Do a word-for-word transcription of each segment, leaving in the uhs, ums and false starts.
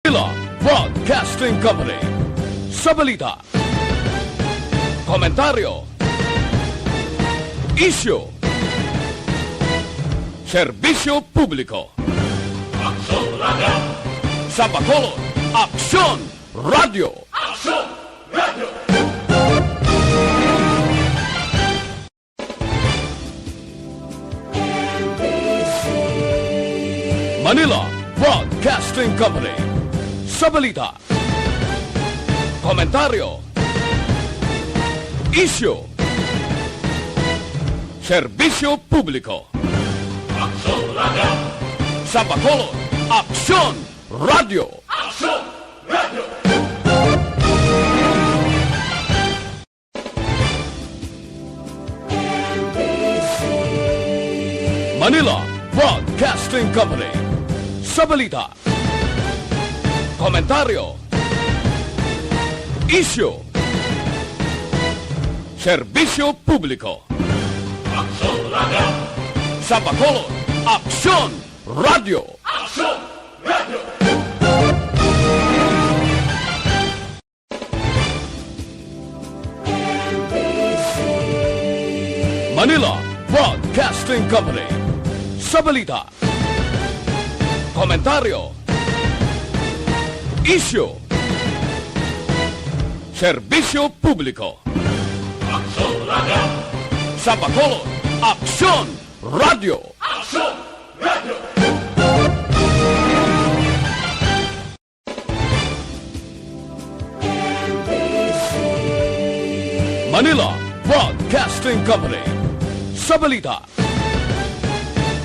Manila Broadcasting Company. Sa balita, komentaryo, isyu, serbisyo publiko. Aksyon Radio. Sa Bacolod, Aksyon Radio. Aksyon Radio. Manila Broadcasting Company. Sa balita, komentaryo, isyu, serbisyo publiko. Aksyon Radio. Sa Bacolod, Aksyon Radio. Aksyon Radio. Manila Broadcasting Company. Sa balita, komentaryo, isyu, serbisyo publiko. Aksyon Radio. Sa Bacolod, Aksyon Radio. Aksyon Radio. Manila Broadcasting Company. Sa balita, komentaryo, isyu, serbisyo publiko. Aksyon Radio. Sa Bacolod, Aksyon Radio. Aksyon Radio. Manila Broadcasting Company. Sa balita,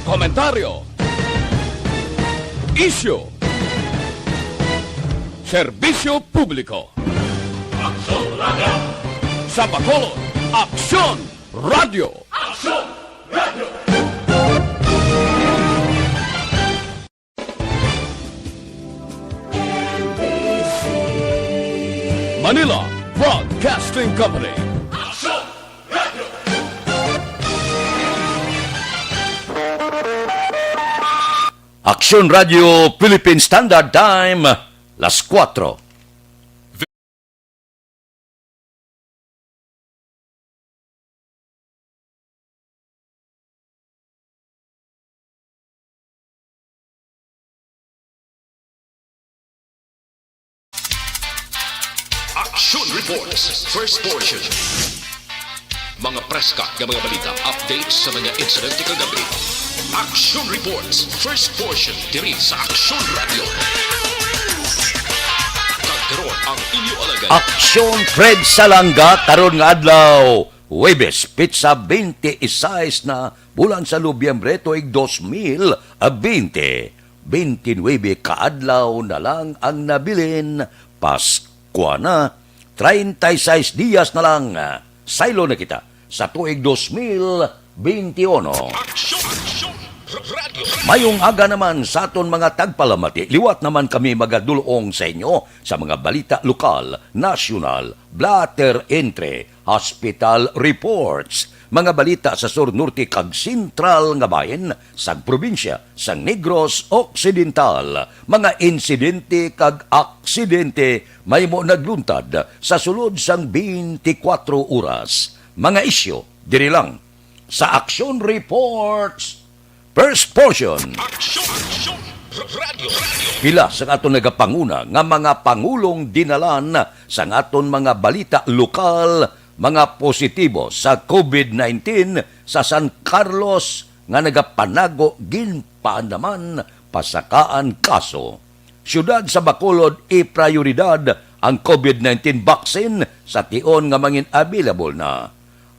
komentaryo, isyu, serbisyo publiko. Aksyon Radio. Sa Bacolod, Aksyon Radio. Aksyon Radio. Manila Broadcasting Company. Aksyon Radio Philippine Standard Time, las kuwatro. Action Reports, first portion. Mga preska nga mga balita, updates sa mga insidente kagabi. Action Reports, first portion, diri sa Action Radio. Kag karon ang inyo alagad. Action Fred Salanga karon nga adlaw, Huwebes, petsa twenty-six na bulan sa Nobyembre tuig dos mil bente. Twenty-nine ka adlaw na lang ang nabilin, Paskwa na. Treinta y seis dias na lang, saylo na kita sa tuig dos mil bente uno. Aksyon! Aksyon! Radyo! Mayong aga naman sa aton mga tagpalamati. Liwat naman kami magadul-ong sa inyo sa mga balita lokal, nasyonal, blotter entry, hospital reports, mga balita sa sur, norte, kag sentral nga bahin sang probinsya sang Negros Occidental, mga insidente kag aksidente mahimo nagluntad sa sulod sang twenty-four oras. Mga isyu diri lang sa Action Reports, first portion. Action! Action! Radyo! Radyo! Pila sang aton nagapanguna nga mga pangulong dinalan sang aton mga balita lokal, mga positibo sa covid nineteen sa San Carlos nga nagapanago ginpaandaman pasakaan kaso. Siyudad sa Bacolod, iprayoridad ang covid nineteen vaccine sa tion nga mangin available na.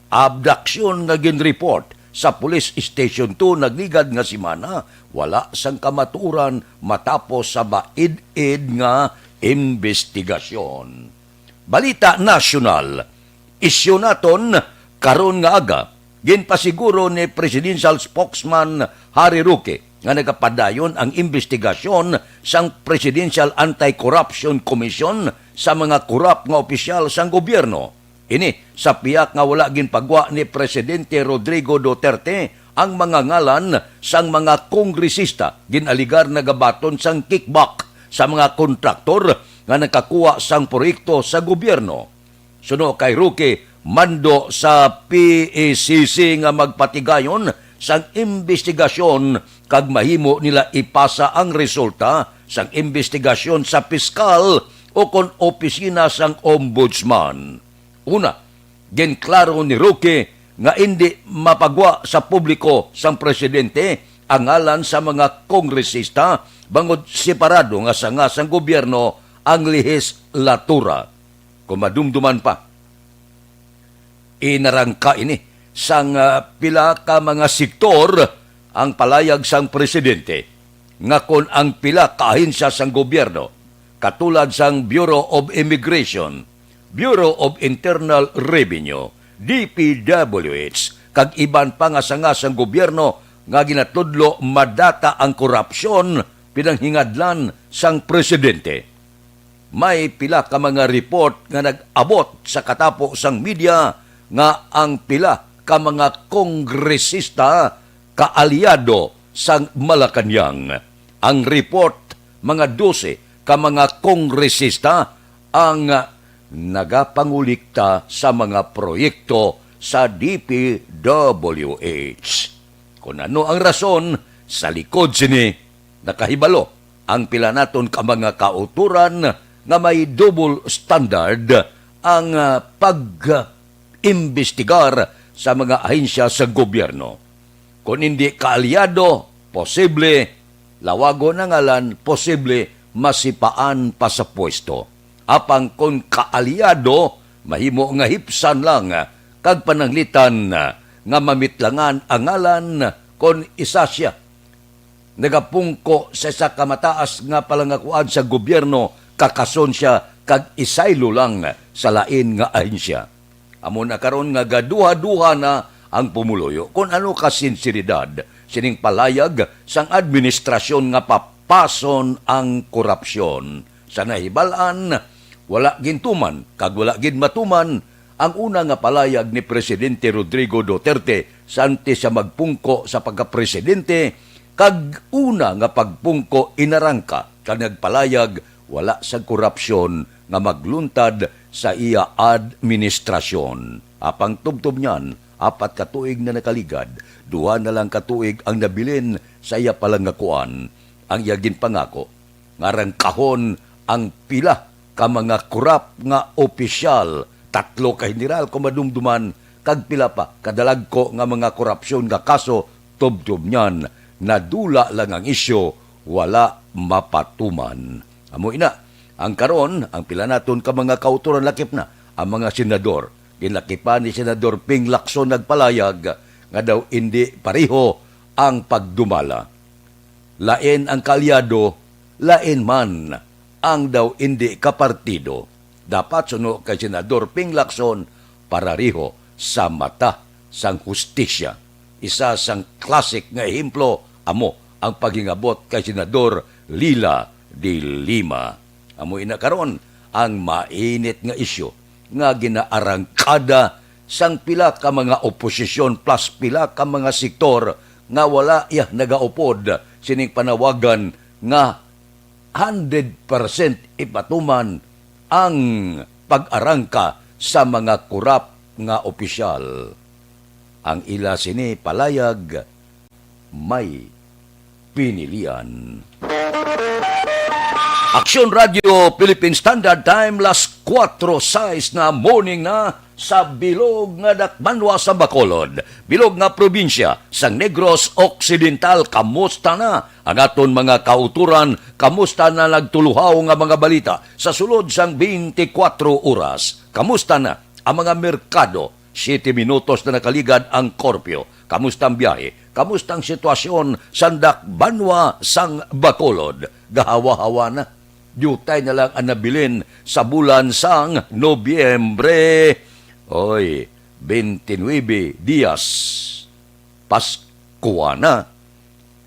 Abduction nga ginreport sa Police Station two nagligad nga semana, wala sang kamatuoran matapos sa maid-id nga imbestigasyon. Balita nasyonal, isyu naton karon nga aga, ginpasiguro ni Presidential Spokesman Harry Roque nga nagapadayon ang imbestigasyon sang Presidential Anti-Corruption Commission sa mga korap nga opisyal sang gobyerno. Ini sa pihak nga wala ginpagwa ni Presidente Rodrigo Duterte ang mga ngalan sang mga kongresista ginaligar nagabaton sang kickback sa mga kontraktor nga nakakuha sang proyekto sa gobyerno. Suno kay Roque, mando sa P E C C nga magpatigayon sang imbestigasyon kag mahimo nila ipasa ang resulta sang imbestigasyon sa piskal o kon opisina sang ombudsman. Una, ginklaro ni Roque nga indi mapagwa sa publiko sang presidente ang ngalan sa mga kongresista bangod separado nga sanga sang gobyerno ang lehislatura. Kung madumduman pa, inarangka ini sang, ah, pila ka mga sektor ang palayag sang presidente nga kon ang pila ka ahensya sang gobyerno, katulad sang Bureau of Immigration, Bureau of Internal Revenue, D P W H, kag iban pa nga sanga sang gobyerno nga ginatudlo madata ang korupsyon pinanghingadlan sang presidente. May pila ka mga report nga nag-abot sa katapo sang media nga ang pila ka mga kongresista kaalyado sang Malacañang. Ang report, mga dose ka mga kongresista ang nagapangulikta sa mga proyekto sa D P W H. Kon ano ang rason sa likod sini, nakahibalo ang pila naton ka mga kautoran nga may double standard ang, ah, pag-imbestigar sa mga ahensya sa gobyerno. Kon indi kaalyado, posible lawagon ang ngalan, posible masipaan pa sa pwesto. Apang kon kaalyado, mahimo nga hipsan lang kag pananglitan nga mamitlangan ang ngalan kon isa sia nagapungko sa isa ka mataas nga palangakuan sa gobyerno, kakason sia kag isaylo lang sa lain nga ahensya. Amo na karon nga gaduha-duha na ang pumuluyo kon ano ka sinseridad sining palayag sang administrasyon nga papason ang korupsyon. Sa nahibal-an, wala gintuman kag wala gid matuman ang una nga palayag ni Presidente Rodrigo Duterte sa antes siya magpungko sa pagkapresidente, kag una nga pagpungko inarangka kag nagpalayag wala sang korupsyon nga magluntad sa iya administrasyon. Apang tubtob niyan, apat ka tuig na nakaligad, duha na lang ka tuig ang nabilin sa iya palangakuan. Ang iya ginpangako nga rangkahon ang pila ka mga korap nga opisyal, tatlo ka general kung madumduman, kag pila pa kadalagko nga mga korupsyon nga kaso, tubtob niyan, nadula lang ang isyu, wala mapatuman. Amo ina, ang karon, ang pila naton ka mga kautoran lakip na, ang mga senador. Ginlakipan ni Senador Ping Lacson nagpalayag nga daw indi pareho ang pagdumala. Lain ang kaalyado, lain man ang daw indi ka partido. Dapat suno kay Senador Ping Lacson, parariho sa mata sang hustisya. Isa sang classic nga ehemplo amo ang paghingabot kay Senador Leila de Lima. Amo ina karon ang mainit nga isyu nga ginaarangkada sang pila ka mga oposisyon plus pila ka mga sektor nga wala iya nagaupod sining panawagan nga hundred percent ipatuman ang pag-arangka sa mga korap nga opisyal. Ang ila sini palayag may pinilian. Aksyon Radio Philippine Standard Time, las kuwatro sais na morning na sa bilog nga dakbanwa sa Bacolod, bilog nga probinsya sang Negros Occidental. Kamusta na ang aton mga kauturan? Kamusta na nagtuluhaw nga mga balita sa sulod sang twenty-four oras? Kamusta na ang mga merkado? Siyete minutos na nakaligad ang korpyo. Kamusta ang biyahe? Kamusta ang sitwasyon sa dakbanwa sang Bacolod? Gahawa-hawa na. Diutay na lang ang nabilin sa bulan sang Nobyembre. Oy, twenty-nine dias. Pasko na.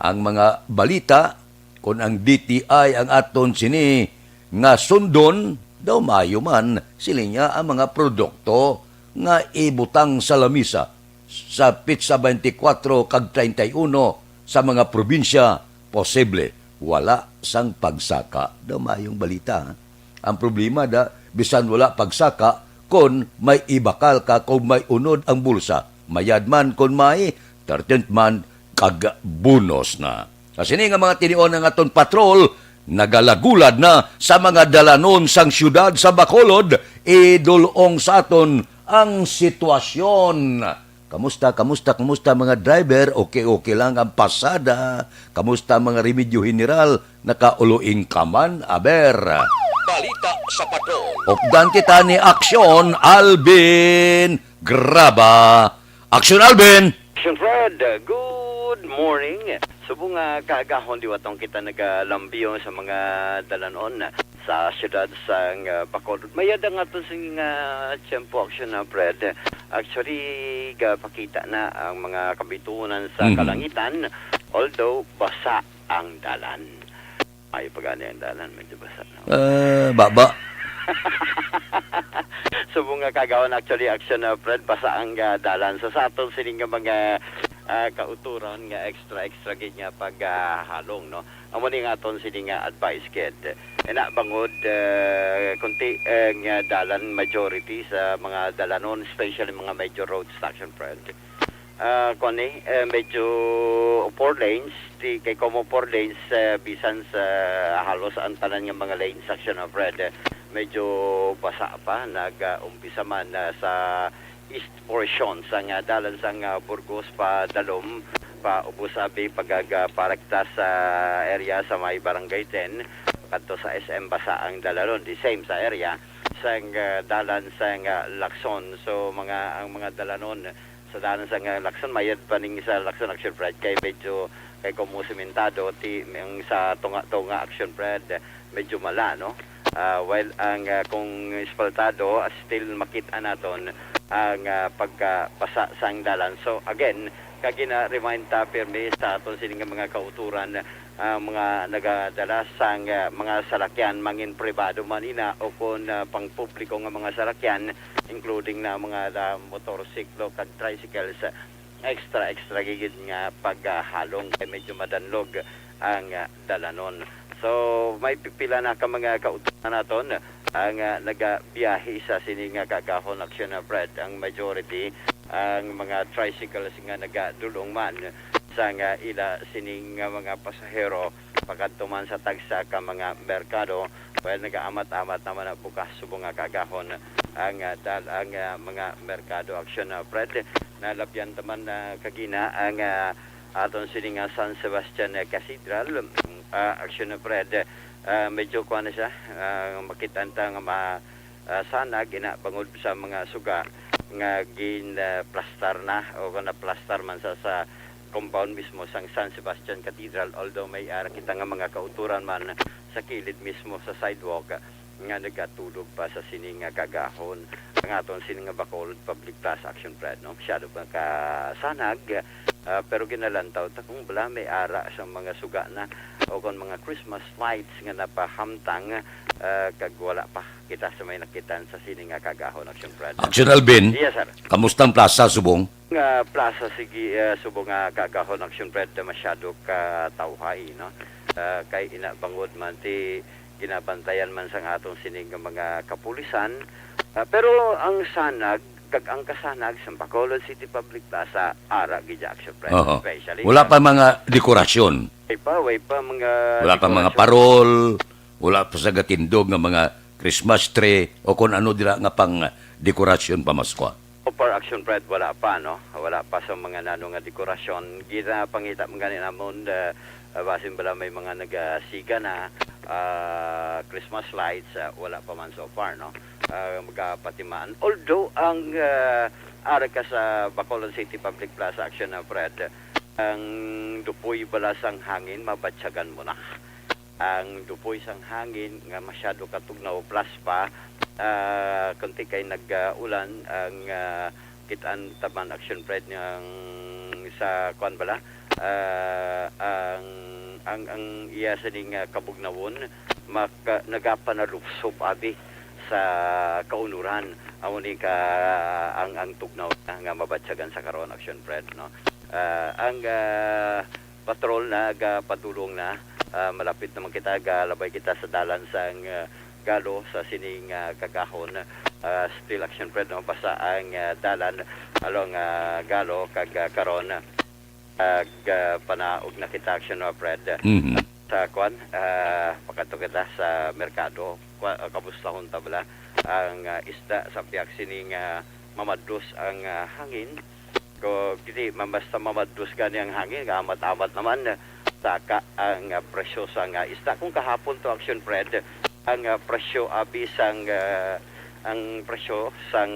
Ang mga balita, kon ang D T I ang aton sini nga sundon, daw maayo man, siling niya, ang mga produkto nga ibutang sa lamisa sa petsa twenty-four kag treinta y uno sa mga probinsya, posible wala sang pagsaka. Daw maayong balita, ha? Ang problema da, bisan wala pagsaka, kon may ibakal ka, kung may unod ang bulsa, mayad man kon may, thirteenth month, kag bonus na. Sa sini nga mga tinion, ang aton patrol nagalagulad na sa mga dalanon sang siyudad sa Bacolod. Idulong sa aton ang sitwasyon. Kamusta, kamusta, kamusta, mga driver? Okay, okay lang ang pasada. Kamusta, mga remedyo general? Nakauluing ka man? Aber. Balita sa patrol. Updan kita ni Aksyon Alvin Graba. Aksyon Alvin! Action Fred, good morning. Subong nga kaagahon, diwaton kita nagalambiyo sa mga dalanon sa siyudad sang, ah, Bacolod. Mayad ang aton sing, ah, tiyempo, Action, ah, Fred. Actually, gapakita na ang mga kabitunan sa Mhm. kalangitan, although basa ang dalan. Ay, pagani ang dalan, medyo basa na. Ah, baba. Subong nga kaagahon, actually, Action, ah, Fred, basa ang, ah, dalan. So, sa aton sining nga mga, ah, kauturan nga extra, extra gid nga paghalong, no? Amo ni nga aton sini nga advice, kid. Ina bangod, ah, kunti, ah, nga dalan, majority sa mga dalanon, especially mga major roads, Action Fred. Ah, kuwan ni, eh, medyo four lanes, di kay komo four lanes, eh, bisan sa halos ang tanan nga mga lanes, Action Fred, eh, medyo basa pa, nag-umpisa man, ah, sa east portion sang, ah, dalan sang, ah, Burgos pa dalom, pa ubos abi pagaga parekta sa area sa may Barangay ten, kadto sa S M basa ang dalanon. The same sa area sang, ah, dalan sang, ah, Lacson. So, mga, ang mga dalanon sa dalan sang, ah, Lacson, mayad pa ning sa Lacson, Action Fred, kay medyo kay komo sementado, ti, ang sa tunga-tunga, Action Fred, medyo mala, no? Ah, while ang, ah, kung espaltado, ah, still makita naton ang, ah, pagkabasa sang dalan. So, again, kagina-remind ta pirmi sa aton sini nga mga kauturan, ah, mga nagadala sang, ah, mga salakyan, mangin pribado man ina o kon, ah, pangpubliko nga mga salakyan, including na mga, ah, motorsiklo kag tricycles, extra, extra gid nga paghalong kay medyo madanlog ang, ah, dalanon. So, may pipila na ka mga kauturan naton ang, ah, nagabiyahe sa sini nga kaagahon, Action Fred. Ang majority, ang mga tricycles nga nagadulong man sa nga ila sining nga mga pasahero pakadto man sa tagsa ka mga merkado. Well, nagaamat-amat naman ang bukas subong nga kaagahon ang, ah, dal-, ang, ah, mga merkado, Action, ah, Fred. Nalabyan ta man, ah, kagina ang, ah, aton sini nga San Sebastian, ah, Cathedral, ah, Action, ah, Fred. Ah, medyo kuwan na siya, ah, makita ta nga ma-, ah, sanag ina bangod sa mga suga nga ginaplastar na o naplastar man sa, sa compound mismo sang San Sebastian Cathedral, although may ara kita nga mga kauturan man sa kilid mismo sa sidewalk nga nagatulog pa sa sini nga kaagahon. Ang aton sini nga Bacolod Public Plaza, Action Fred, no? Masyado pa ka sanag, ah, pero ginalantaw ta kung bala may ara sa mga suga na o kon mga Christmas lights nga napahamtang, ah, kag wala pa kita sa may nakitan sa sini nga kaagahon, Action Fred. Action Alvin, yes, sir. Kamusta ang plaza subong? Nga plaza, sige, ah, subong nga kaagahon, Action Fred, masyado ka tawhay, no? Ah, kay ina bangod man ti ginabantayan man sang aton sini nga mga kapulisan. Ah, pero ang sanag kag ang kasanag sa Bacolod City Public Plaza, ara gid, Action Fred, oho, especially wala sa pa mga dekorasyon. Way pa, way pa mga, wala pa mga dekorasyon. Parol, wala pa sa gatindog nga mga Christmas tree o kung ano dira nga pang dekorasyon pamaskwa. So far, Action Fred, wala pa, no? Wala pa sa mga nano nga dekorasyon. Ginapangita man gani namon, ah, ah, basin bala may mga nagasiga na, ah, Christmas lights, ah, wala pa man so far, no? Ah, magapatimaan. Although, ang, ah, ara ka sa Bacolod City Public Plaza, Action, ah, Fred, ang dupoy bala sang hangin, mabatyagan mo na. Ang dupoy sang hangin nga masyado katugnaw, plus pa, ah, kunti kay nag-ulan, ang, ah, kit-an ta man, Action Fred, ang sa kuan bala, ah, ang, ang, ang iya sining, ah, kabugnawon maka-, nagapanalupsop abi sa kaunuran. Amo ni ka ang, ang tugnaw na nga mabatyagan sa karon, Action Fred, no? Ah, ang, ah, patrol nagapadulong na Ah, malapit naman kita, galabay kita sa dalan sang, ah, Galo sa sining, ah, kagahon. Ah, still, Action Fred, no? Basa ang, ah, dalan along, ah, Galo kag, ah, karon, ah, gapanaog na kita, Action, no, Fred? Mhm. Sa kwan, ah, pakadto kita sa merkado. Kwa-, ah, kamusta hunta bala ang, ah, isda sa pihak sining, ah, mamadlos ang, ah, hangin? Ko, gidi, ma-, basta mamadlos gani ang hangin, amat-amat naman, ah, saka ang, ah, presyo sang, ah, isda. Kung kahapon to, Action Fred, ang, ah, presyo abi sang, ah, ang presyo sang,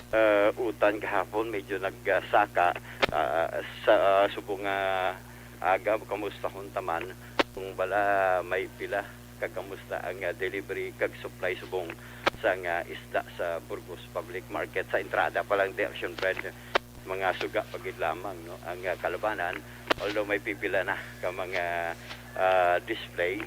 ah, utan kahapon medyo nagsaka, ah, sa, ah, subong nga aga, kamusta hunta man, kung bala may pila kag kamusta ang, ah, delivery kag supply subong sang, ah, isda sa Burgos Public Market? Sa entrada pa lang di, Action Fred, mga suga pa gid lamang, no, ang, ah, kalabanan, although may pipila na ka mga, ah, display,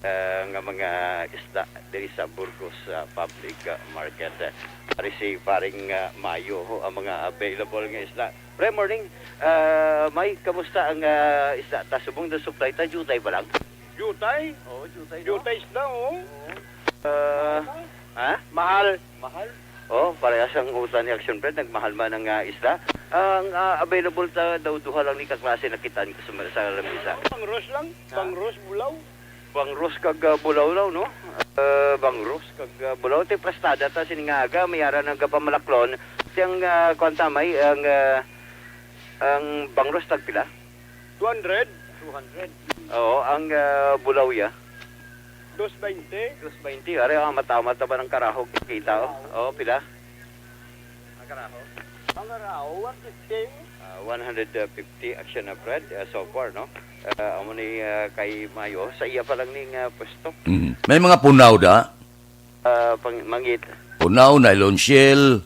ah, nga mga isda diri sa Burgos, ah, Public, ah, Market. Ari si Paring, ah, Mayo, ho, ang mga available nga isda. Pre, morning. Ah, May, kamusta ang, ah, isda ta subong? Nasuklay ta, jutay ba lang? Jutay? Oo, jutay, no? Jutay isda, oh. Oo. Ah, ha? Mahal. Mahal. Oh, parehas ang utan ni Action Fred, nagmahal man ang, ah, isda. Ang, ah, available ta daw duha lang ni kaklase nakita ko sa, sa lamisa. Bangros lang, ha? Bangros, bulaw. Bangros kag, ah, bulaw daw, no? Ah, bangros kag, ah, bulaw. Ti plastada ta sini nga aga, may ara nagapamalaklon. Ti ang, ah, kwan ta, May, ang, ah, ang bangros tagpila? Two hundred. Two hundred. Oo, ang, ah, bulaw ya? Dos baynte. Dos baynte. Ari, ah, matamat na ba ng karahog kita, oh? Oo, pila? Ang karahog? Ang karahog, one fifty. Ah, one hundred fifty, Action Fred, ah, so far, no? Ah, amo ni, ah, kay Mayo. Sa iya pa lang ning, ah, pwesto. Mm. May mga punaw da? Ah, pang-, mangit. Punaw, nylon shell.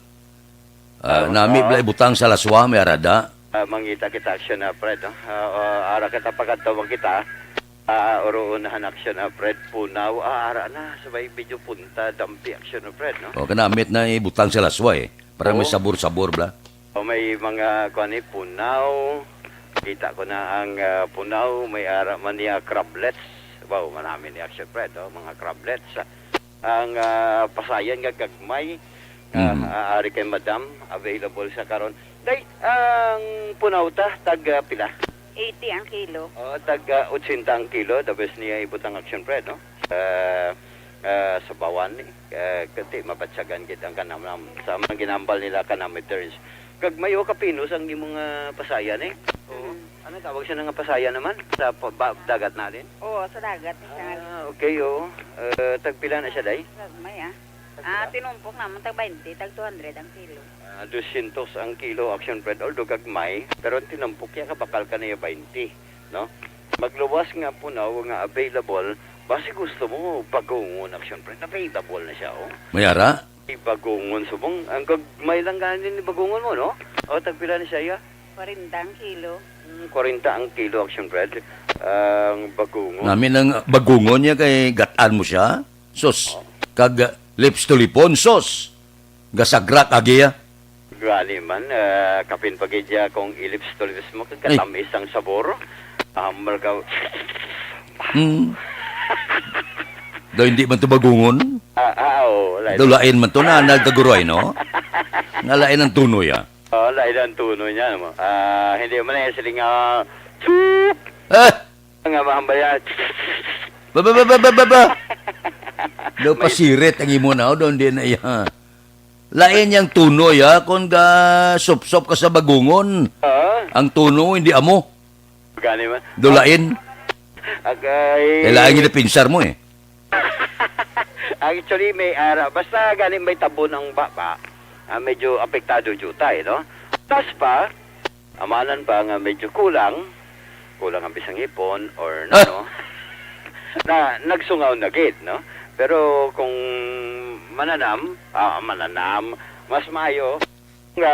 Ah, Ah, nami ah. bala ibutang sa laswa, may ara da. Ah, mangita kita, Action, ah, Fred, no? Ah, ah, ara kita, pagkadtawan kita. Ah, uroon na han, Action, ah, Fred, punaw. Ah, ara na, sabay video punta, dampi, Action, ah, Fred, no? O, kanamit na ibutang sa laswa, eh. Para may Oo. sabor-sabor, bala. O, may mga, kuwan, eh, punaw. Kita ko na ang, ah, punaw. May ara man niya crablets. Wow, manami ni, Action, Fred, oh, mga crablets. Ang, ah, pasayan nga gagmay, ah, Mm. ah, ari kay Madam, available sa karon. Day, ang punaw ta, tag, ah, pila? Eighty ang kilo. Oh, tag, ah, ochenta ang kilo, the best niya ibutang, Action Fred, no? Ah, ah, sa bawan, eh, kati mabatyagan gid ang kanamnam. Sa mga ginambal nila, kanam returns. Kag mayo ka pinos ang imong, ah, pasayan, eh. Oo. Mm. Ano tawag siya nga pasayan naman? Sa pa-, ba-, dagat na din? Oo, sa dagat na siya nga. Ah, okay, oo. Eh, tagpila na siya, day? Gagmay, ah. Tagpila? Ah, tinumpok naman, tag baynte, tag two hundred ang kilo. Ah, dosyentos ang kilo, Action Fred, although gagmay, pero ang tinumpok niya, kabakal ka niya baynte, no? Magluwas nga punaw nga available, basi gusto mo bagungon, Action Fred, available na siya, oh. May ara? Bagungon, subong. Ang gagmay lang gani ni bagungon mo, no? O, tagpila ni siya, iya? Kwarenta ang kilo. Mm, kwarenta ang kilo, Action Fred. Ang bagungon. Nami nang bagungon niya kay gat-an mo siya. Sus. Oh. Kag, ah, lips to lipon, sus. Gasagrak, agi, ah. Gani man, ah, kapin pa gid siya kung ilips to lips mo, kag Ay. katamis ang sabor. Amal ka. Hmm. Daw hindi man to bagungon. Ah, ah, oo, lain. Daw lain man to na, nagkaguroy, no? Nga lain ang tunoy, ah. Oo, lain ang tunoy niya, no? Ah, hindi man eh, siling, ah, "Chup!" Ah! Nga mahambaya. Ba, ba, ba, ba, ba, ba, ba? Daw May pasirit ang imo na, oh, daw hindi na iya. Lain yang tunoy, ha, kung ga supsop ka sa bagungon. Ah? Ang tunoy, hindi amo. Gani man. Dulain. Agay. Kailangan ginapinsar mo, eh. Actually, may ara. Basta gani may tabon ang baba, ah, medyo apektado jutay, no? Tas pa, amanan pa nga medyo kulang, kulang ang bisang ipon or Ah! ano, na nagsungaw na gid, no? Pero kung mananam, ah, mananam, mas maayo nga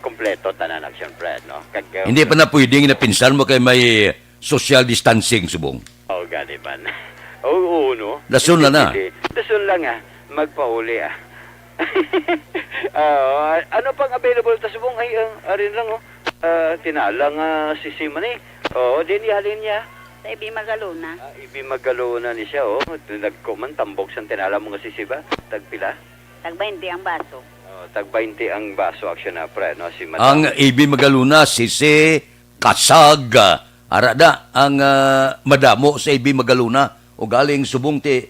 kompleto tanan, Action Fred, no? Kag, uh, Hindi pa na pwedeng napinsar mo kay may social distancing, subong. Oh, gani man. Oo, oo, no? Dason na na. Hindi. Dason lang, ah. Magpauli, ah. Ah, ano pang available ta subong? Ay, ah, arin lang, oh. Ah, tinala nga sisiman, eh. Oo, din ihalin niya. Sa Ibi Magalona. Ah, Ibi Magalona ni siya, oh. Nagko man, tambok sang tinala mo nga sisiba. Tagpila? Tag baynte ang baso. Oh, tag baynte ang baso, action na, pre, no? Si Madam. Ang Ibi Magalona, sisi, kasag. Ara da, ang, ah, madamo sa Ibi Magalona. Ugaling subong ti,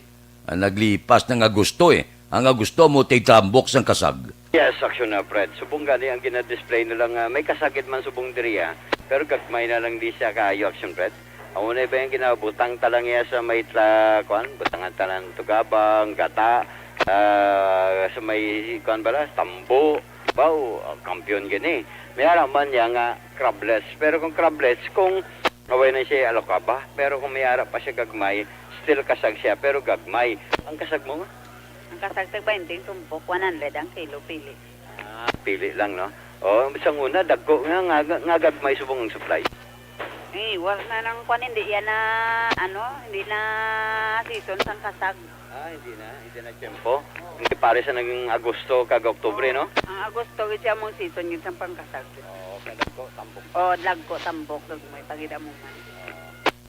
ah, naglipas ng Agosto, eh. Ang Agosto mo ti tambok sang kasag. Yes, action na, Fred. Subong gani ang gina-display nila nga may kasagid man subong diri, ah. Pero gagmay na lang di siya kaayo, action, Fred. Amo na ba yung ginabutang ta lang iya sa may tla-, kuan? Butangan ta lang tugabang, gata, ah, sa may, kuan bala? Tambo. Baw, ah, kampiyon gini. May ara man niya nga crablets. Pero kung crablets, kung away na siya alokaba. Pero kung may ara pa siya gagmay, still kasag siya, pero gagmay. Ang kasag mo nga? Ang kasag tag baynte ang tumpok, one hundred ang kilo, pili. Ah, pili lang, no? Oh, sa una, dagko nga, nga, nga gagmay subong ang supply. Eh, wala na nang kwan, hindi yan na, ano, hindi na season sang kasag. Ah, hindi na, hindi na tiyempo. Hindi pare sa naging Agosto kag Oktubre, no? Ang Agosto, gid siya mong season, gid sang pangkasag. Oo, kadagko, tambok. Oh, dagko, tambok, gagmay, pagida mo man.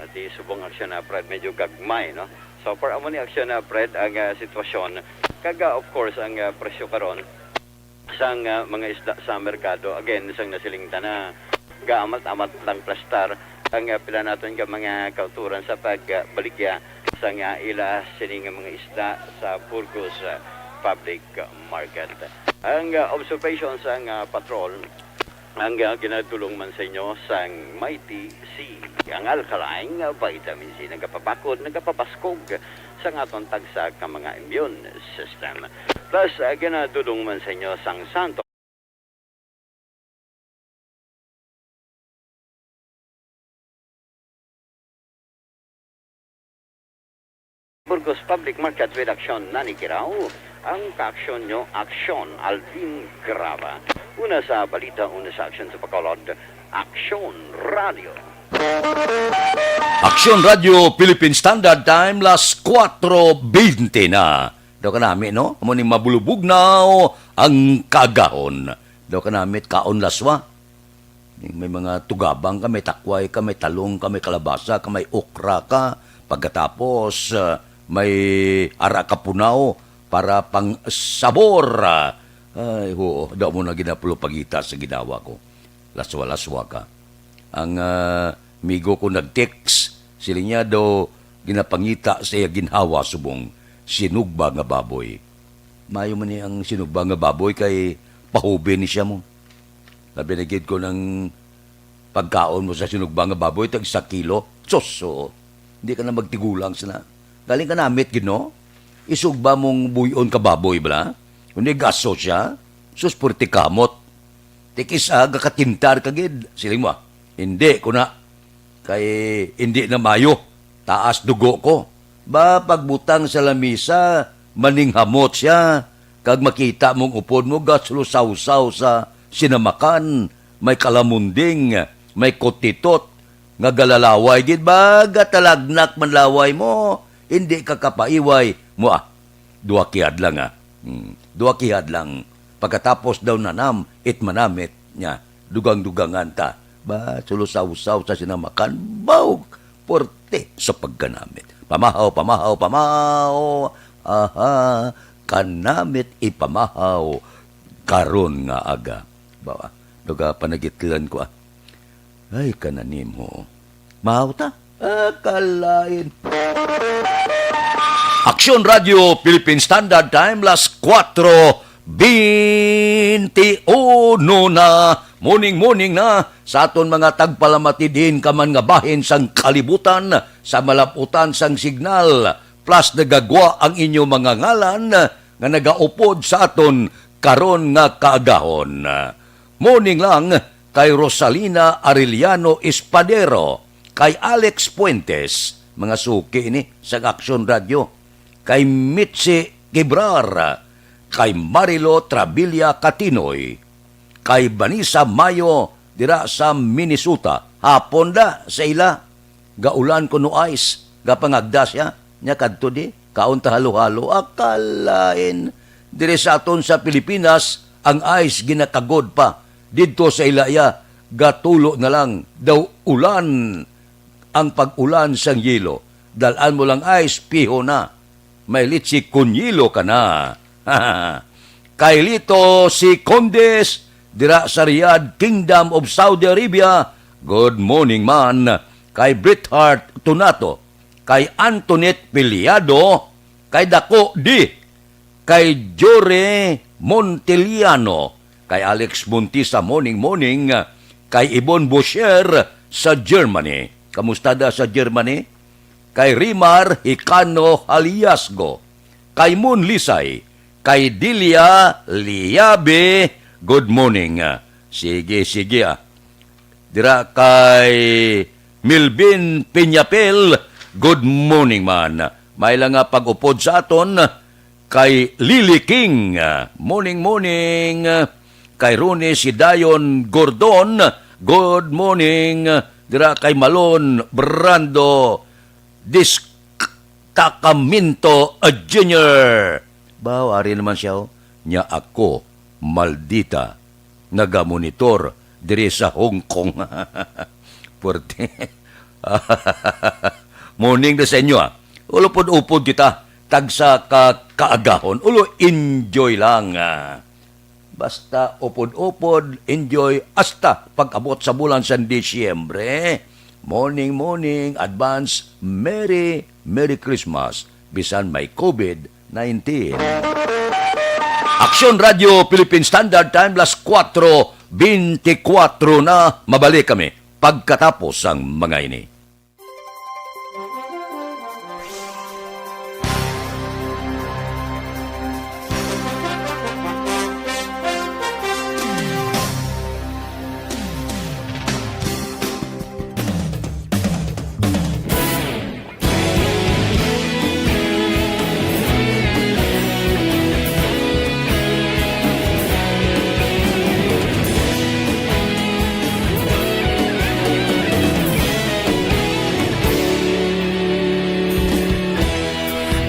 Ati subong aksyon na, Fred, medyo gagmay, no? So, for amo ni aksyon na, Fred, ang, ah, sitwasyon. Kag, ah, of course, ang, ah, presyo karon sang, ah, mga isda sa merkado. Again, sang nasiling ta na, gaamat-amat lang plastar ang, ah, pila naton ka mga kauturan sa pagbaligya sang, ah, ila sini nga mga isda sa Burgos, ah, Public Market. Ang, ah, observation sang, ah, patrol, ang, ah, ginadulong man sa inyo sang Mighty C, ang alkaline nga vitamin C, nagapabakod, nagapabaskog sang aton tagsa ka mga immune system. Plus, ah, ginadulong man sa inyo sang Santo Burgos Public Market with Aksyon Nani Kirao, ang kaaksyon nyo, Aksyon Alvin Graba. Una sa balita, una sa aksyon sa Bacolod, Aksyon Radio. Aksyon Radio Philippine Standard Time, las kuwatro bente na. Daw kanami, no? Amo ni mabulubugnaw ang kaagahon. Daw kanami kaon laswa. May mga tugabang ka, may takway ka, may talong ka, may kalabasa ka, may okra ka. Pagkatapos, ah, may ara ka punaw para pang sabor. Ay, oo, daw mo na ginapulupagita sa ginawa ko. Laswa-laswa ka. Ang, ah, migo ko nag-text, sila niya daw ginapangita sa iya ginhawa subong sinugba nga baboy. Mayo man ni ang sinugba nga baboy kay pahubi ni siya mo. Labi na gid ko ng pagkaon mo sa sinugba nga baboy, tag isa kilo. Sus, oo. Hindi ka na magtigulang sina. Galing ka namit gid, no? Isugba mong buyon ka baboy, bala? Kundi gaso siya. Sus, purti kamot. Tikis aga katintar ka gid. Siling mo, ah. Hindi ko na. Kay hindi na mayo. Taas dugo ko. Ba, pagbutang sa lamisa, maninghamot siya. Kag makita mong upod mo, gaslusawsaw sa sinamakan. May kalamunding, may kutitot. Nga galalaway gid ba? Gatalagnak man laway mo. Hindi ka kapaiway mo, ah. Duha kihad lang, ah. Hmm. Duha kihad lang. Pagkatapos daw nanam, it manamit niya. Dugang-dugangan ta. Ba, sulusawsaw sa sinamakan. Baw! Porte sa pagkanamit. Pamahaw, pamahaw, pamahaw. Aha, kanamit ipamahaw. Karon nga aga. Ba, duga panagitlan ko, ah. Ay, kananim ho. Mahaw ta? Ah, kalain. Aksyon Radio Philippine Standard Time, las kuwatro bente uno na. Morning, morning na sa aton mga tagpalamati diin ka man nga bahin sang kalibutan, sa malaputan sang signal. Plus, nagagwa ang inyo mga ngalan nga nagaupod sa aton karon nga kaagahon. Morning lang kay Rosalina Arellano Espadero, kay Alex Fuentes, mga suki ini sa Aksyon Radio, kay Mitzi Kibrar, kay Marilo Trabilia Katinoy, kay Vanessa Mayo dira sa Minnesota. Hapon da sa ila. Gaulan kuno ice, gapangagda siya, nya kadto di, kaon ta halo-halo, akalain. Diri sa aton sa Pilipinas, ang ice ginakagod pa. Didto sa ila iya, gatulo na lang, daw ulan. ang pag-ulan sang yelo. Dal-an mo lang ice, piho na. May litsi con hielo ka na. Kay Lito si Condes, dira sa Riyadh, Kingdom of Saudi Arabia, good morning man. Kay Bret Hart Tunato, kay Antoinette Piliado, kay Dako D, kay Jore Monteliano, kay Alex Montisa, morning, morning, kay Ibon Bosher sa Germany. Kamusta da sa Germany? Kay Rimar Hicano Haliasgo, kay Mon Lisay, kay Delia Liabe, good morning. Sige, sige, ah. Dira kay Milvin Peñapel, good morning man. May lang nga pag-upod sa aton, kay Lily King, morning, morning. Kay Ronnie si Dayon Gordon, good morning. Dira kay Malon Brando Distacamento, uh, Junior. Baw, ari naman siya, oh. Nya ako, maldita, nagamonitor diri sa Hong Kong. Puwerte. Morning na sa inyo, ah. Ulupod-upod kita, tagsa ka kaagahon. Ulo, enjoy lang, ah. Basta upod-upod, enjoy, hasta pag-abot sa bulan sang Disyembre. Morning, morning, advance, Merry, Merry Christmas, bisan may covid nineteen. Aksyon Radio Philippine Standard Time, las kuwatro beintikwatro na. Mabalik kami pagkatapos sang mga ini.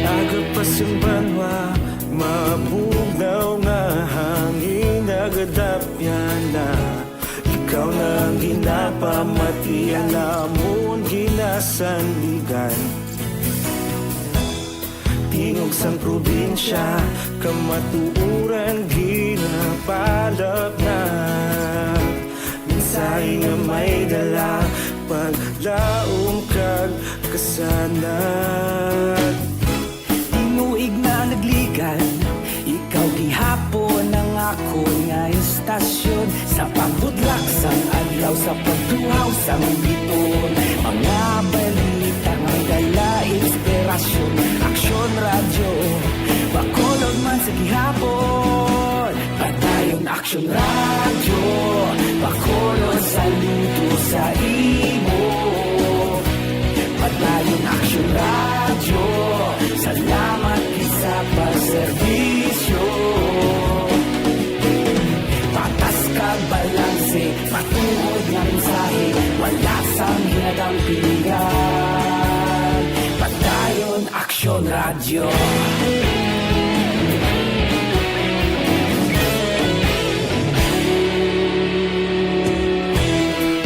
Aga pa sing banwa, mabugnaw nga hangin nagadapyan na. Ikaw na ang ginapamati, ang amon ginasandigan. Tingog sang probinsya, kamatuoran ginapalap na. Mensahe nga may dala, paglaom kag kasanag. Tinuig na nagligad, ikaw gihapon ang akon nga istasyon. Sa pagbudlak sang adlaw, sa pagtuhaw sang biton, mga balita nga may dala inspirasyon. Aksyon Radyo, Bacolod man sa gihapon. Padayon Aksyon Radyo, Bacolod, saludo sa imo. Padayon Aksyon Radyo, salamat gid sa pagserbisyo. Patas kag balanse, matuod nga mensahe, wala sang ginadampigan. Padayon Aksyon Radyo.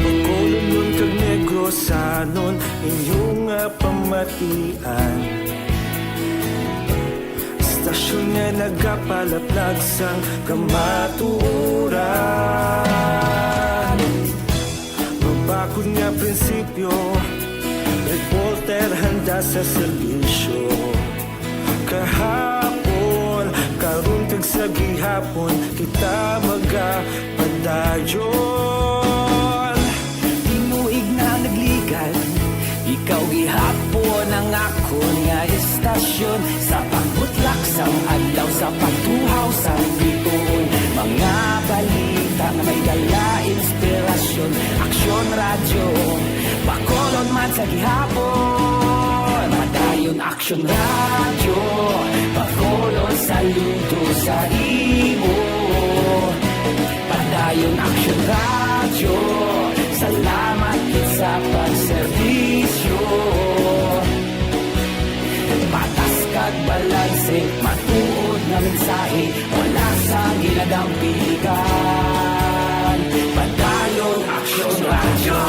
Bacolodnon kag Negrosanon, inyo nga pamatian. Istasyon nga nagapalaplag sang kamatuoran. Mabakod nga prinsipyo, reporter handa sa serbisyo. Kahapon, karon kag sa gihapon, kita magapadayon. Tinuig na nagligad, ikaw gihapon ang akon nga istasyon. Sa pagbutlak sang adlaw, sa pagtuhaw sang bituon, mga balita nga may dala inspirasyon. Aksyon Radyo, Bacolod man sa gihapon. Padayon Aksyon Radyo, Bacolod, saludo sa imo. Padayon Aksyon Radyo, salamat gid sa pagserbisyo. Patas kag balanse, matuod nga mensahe, wala sang ginadampigan. Padayon Aksyon Radyo.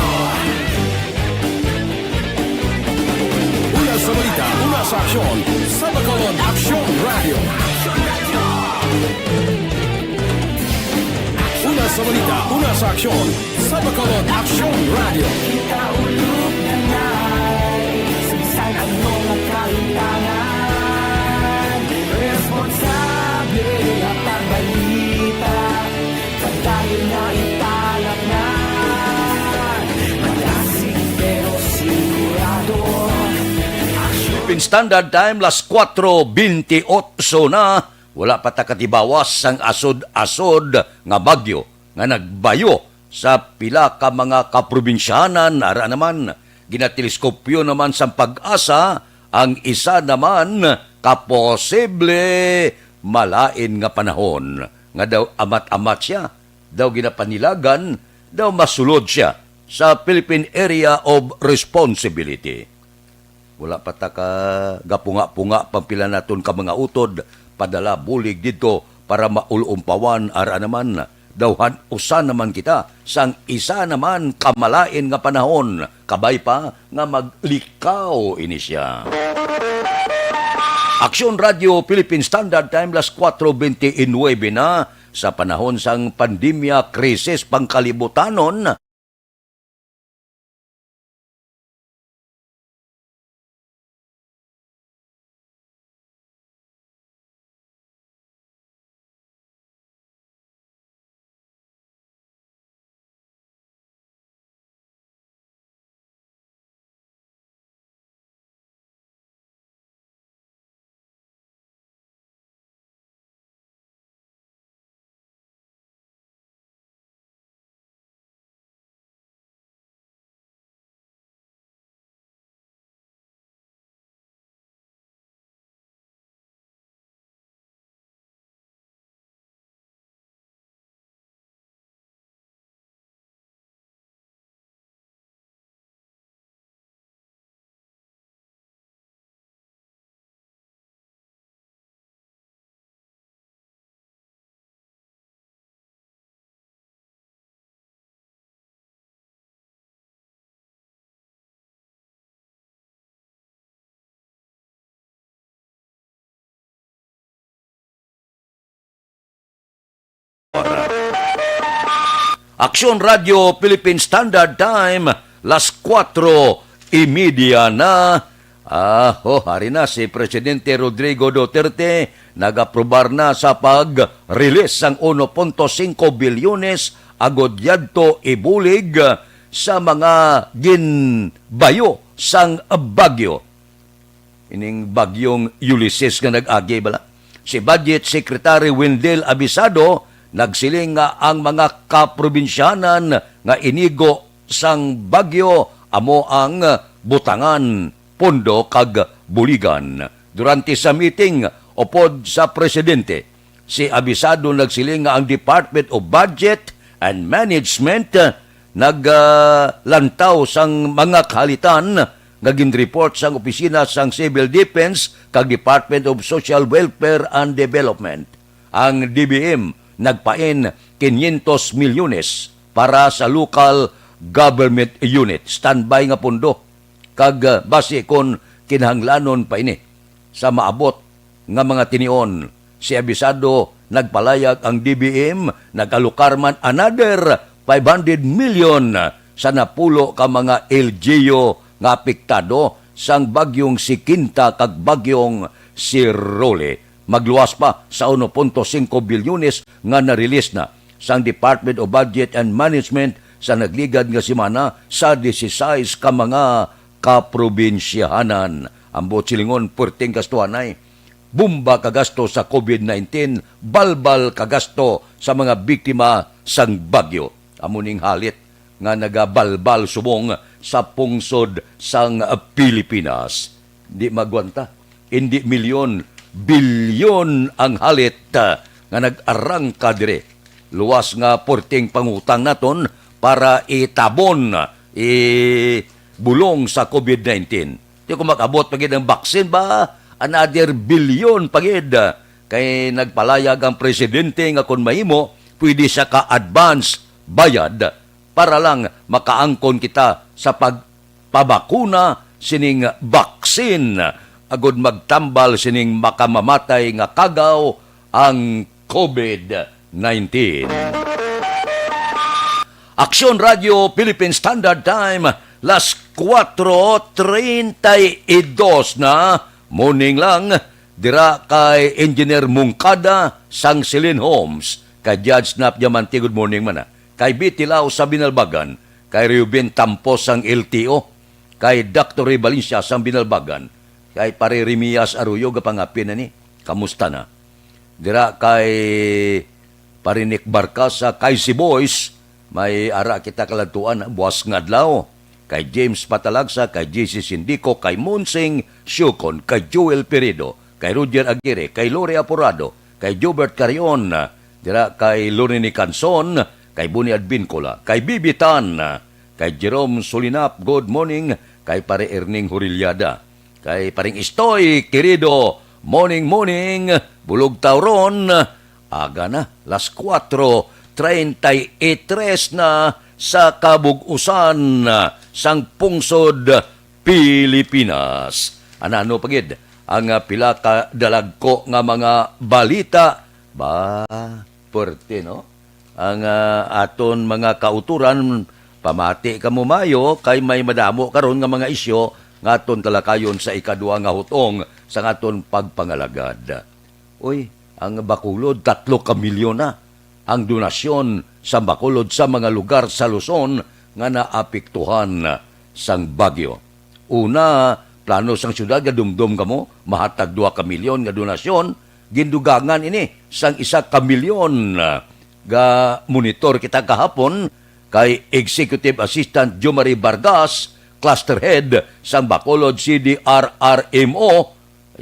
Aksyon sa Bacolod, Aksyon Radio. Una sa balita, una sa aksyon sa Bacolod, Aksyon Radio. Kita ulog na nai, sa bisan ano nga kahitangan, responsable at pagbalita. Padayon na italat na. Malasig pero sigurado. Philippine Standard Time, las kuwatro bentiocho na. Wala pa ta katibawas sang asod-asod nga bagyo nga nagbayo sa pila ka mga kaprobinsyanan. Ara naman, ginateleskopyo naman sang PAGASA ang isa naman ka posible malain nga panahon nga daw amat-amat siya, daw ginapanilagan, daw masulod siya sa Philippine Area of Responsibility. Wala pa ta ka gapunga-punga pang pila naton ka mga utod, padala bulig didto para maul-umpawan. Ara naman, daw han-usa naman kita sang isa naman ka malain nga panahon, kabay pa nga maglikaw ini sia. Aksyon Radio Philippine Standard Time, las kuwatro bentisinuebe na. Sa panahon sang pandemya, krisis pangkalibutanon, Aksyon Radio Philippine Standard Time, las kuwatro y media na. Ah, oh, hari na si Presidente Rodrigo Duterte, nag-aprobar na sa pag-release sang uno punto singko bilyones agod yadto ibulig sa mga ginbayo sang bagyo. Ining bagyong Ulysses nga nag-agi bala. Si Budget Secretary Wendell Avisado nagsiling nga ang mga kaprobinsyanan nga inigo sang bagyo amo ang butangan pondo kag buligan. Durante sa meeting upod sa presidente, si Avisado nagsiling nga ang Department of Budget and Management, ah, nag, ah, lantaw sang mga kahalitan nga ginreport sang Opisina sang Civil Defense kag Department of Social Welfare and Development. Ang D B M nagpain quinientos milyones para sa local government unit, standby nga pondo, kag, ah, basi kon kinahanglanon pa ini sa maabot nga mga tinion. Si Avisado nagpalayag ang D B M nag-alokar man another five hundred million sa napulo ka mga L G U nga apektado sang bagyong Sikenta kag bagyong Sirole. Magluwas pa sa uno punto singko bilyones nga na-release na sang Department of Budget and Management sa nagligad nga semana sa disisais ka mga kaprobinsyahanan. Ang buot silingon, puwerteng gastuhanay. Bomba ka gasto sa covid nineteen, balbal ka gasto sa mga biktima sang bagyo. Amo ning halit nga nagabalbal subong sa pungsod sang Pilipinas. Di magwanta. Indi milyon, bilyon ang halit, ah, nga nag-arangka diri. Luwas nga puwerteng pangutang naton para itabon, ibulong sa covid nineteen. Di ko mag-abot pa gid ang vaccine ba, another bilyon pa gid. Kay nagpalayag ang presidente nga kon mahimo, pwede siya ka-advance bayad para lang makaangkon kita sa pagpabakuna sining vaccine. agod magtambal sining makamamatay nga kagaw, ang COVID nineteen. Aksyon Radio Philippine Standard Time, las kuwatro treinta y dos na, morning lang, dira kay Engineer Mungkada sang Celine Homes, kay Judge Nap Diamante, good morning man, ah. Kay Betty Lau sa Binalbagan, kay Reuben Tampos sang L T O, kay Doctor Ray Valencia sang Binalbagan, kay Pare Remias Arroyo, gapangapin na ni. Kamusta na? Dira kay Pare Nick Barca sa Kay Si Boys, may ara kita kaladtuan, buas nga adlaw. Kay James Patalagsa, kay J C Sindico, kay Monsing Siukon, kay Joel Peredo, kay Roger Aguirre, kay Lori Aporado, kay Jobert Carion, dira kay Lorini Canson, kay Boni Advincula, kay Bibi Tan, kay Jerome Solinap, good morning, kay Pare Erning Horiliada, kay Paring Istoy Querido, morning, morning, Bulog Tauron, aga na, las kuwatro treinta y tres na sa kabug-usan sang pungsod Pilipinas. Anano pa gid ang, ah, pila ka dalagko nga mga balita? Ba, perte, no? Ang, ah, aton mga kautoran, pamati kamo maayo kay may madamo karon nga mga isyu nga aton talakayon sa ikadua nga hutong sang aton pagpangalagad. Uy, ang Bacolod, tatlo ka milyon na ang donasyon sa Bacolod sa mga lugar sa Luzon nga naapektuhan sang bagyo. Una, plano sang siyudad nga dumdom kamo mahatag dua ka milyon nga donasyon, gindugangan ini sang isa ka milyon. Ga-monitor kita kahapon kay Executive Assistant Jomari Vargas, Cluster Head sang Bacolod C D R R M O,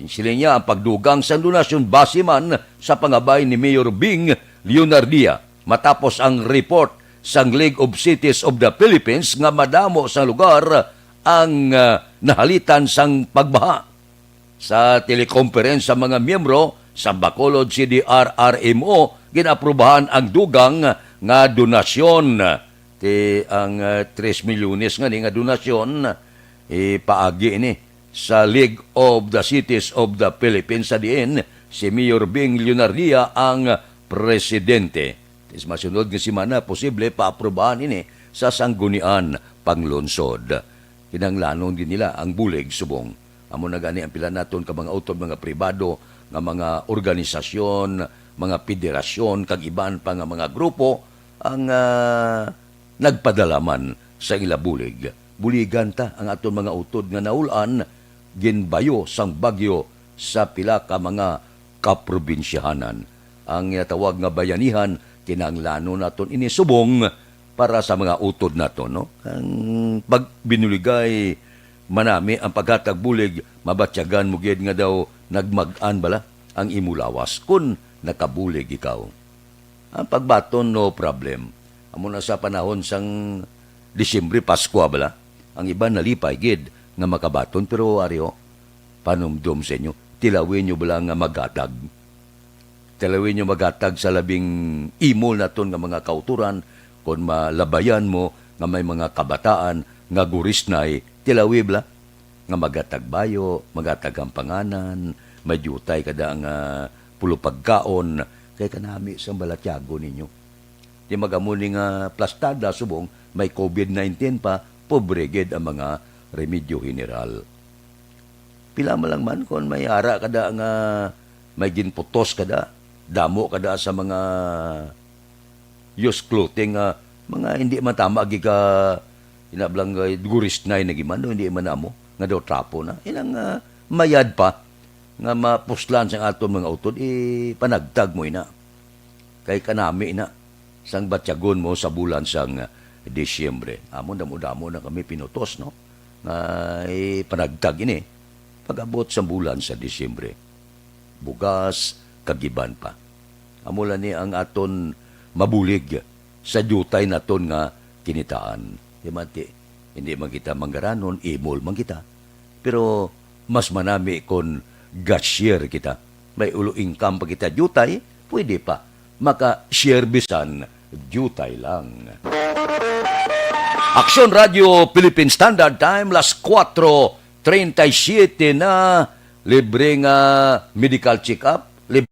Siling niya ang pagdugang sang donasyon base man sa pangabay ni Mayor Bing Leonardia matapos ang report sang League of Cities of the Philippines nga madamo sang lugar ang, ah, nahalitan sang pagbaha. Sa telekonferensya sa mga miyembro sa Bacolod C D R R M O, ginaaprubahan ang dugang nga donasyon. Ti ang, ah, tres milyones nga ni nga donasyon, ipaagi ini sa League of the Cities of the Philippines, sa diin si Mayor Bing Leonardia ang presidente. Ti sa masunod nga semana, posible paaprubahan ini sa Sangguniang Panglungsod. Kinahanglanon gid nila ang bulig subong. Amo na gani ang pila naton ka mga utod, mga pribado, nga mga organisasyon, mga federasyon, kag iban pa nga mga grupo ang, ah, nagpadala man sa ila bulig. Buligan ta ang aton mga utod nga naul-an, ginbayo sang bagyo sa pila ka mga kaprobinsyahanan. Ang ginatawag nga bayanihan, kinahanglanon naton ini subong para sa mga utod naton, no? Ang pagbinuligay, manami ang paghatag bulig, mabatyagan mo gid nga daw nagmag-an bala ang imo lawas kon nakabulig ikaw. Ang pagbaton, no problem. Amo na sa panahon sang Disyembre, Paskwa bala. Ang iban nalipay gid nga makabaton, pero ari, oh, panumdom sa inyo, tilawi nyo bala nga maghatag. Tilawi nyo maghatag sa labing imol naton nga mga kautoran, kon malabayan mo nga may mga kabataan nga gurisnay, tilawi bala nga maghatag bayo, maghatag hampanganan, may diutay kada nga pulo pagkaon, kay kanami sang balatyagon ninyo. Ti mag-amo ni nga plastada subong may COVID nineteen pa, pobre gid ang mga remedyo general. Pila man lang man kon may ara kada nga may ginputos kada, damo kada sa mga used clothing nga mga hindi man tama gika, inablang, eh, gurisnay na giman, no? Hindi man amo nga daw trapo na. Inang, ah, mayad pa nga mapuslan sang aton mga utod, ipanagtag mo ina. Kay kanami na sang batyagon mo sa bulan sang Disyembre. Amo, damo-damo na kami pinutos, no? Nga ipanagtag ini pag-abot sa bulan sa Disyembre. Bugas, kag iban pa. Amo lang ni ang aton mabulig sa diutay naton nga kinitaan. Di man ti, hindi man kita manggaranon, imol man kita. Pero mas manami kon ga-share kita. May ulo income pa kita diutay, pwede pa. Maka-share bisan diutay lang. Aksyon Radio Philippine Standard Time, las kuwatro treinta y siete na, libre nga medical check-up, lib-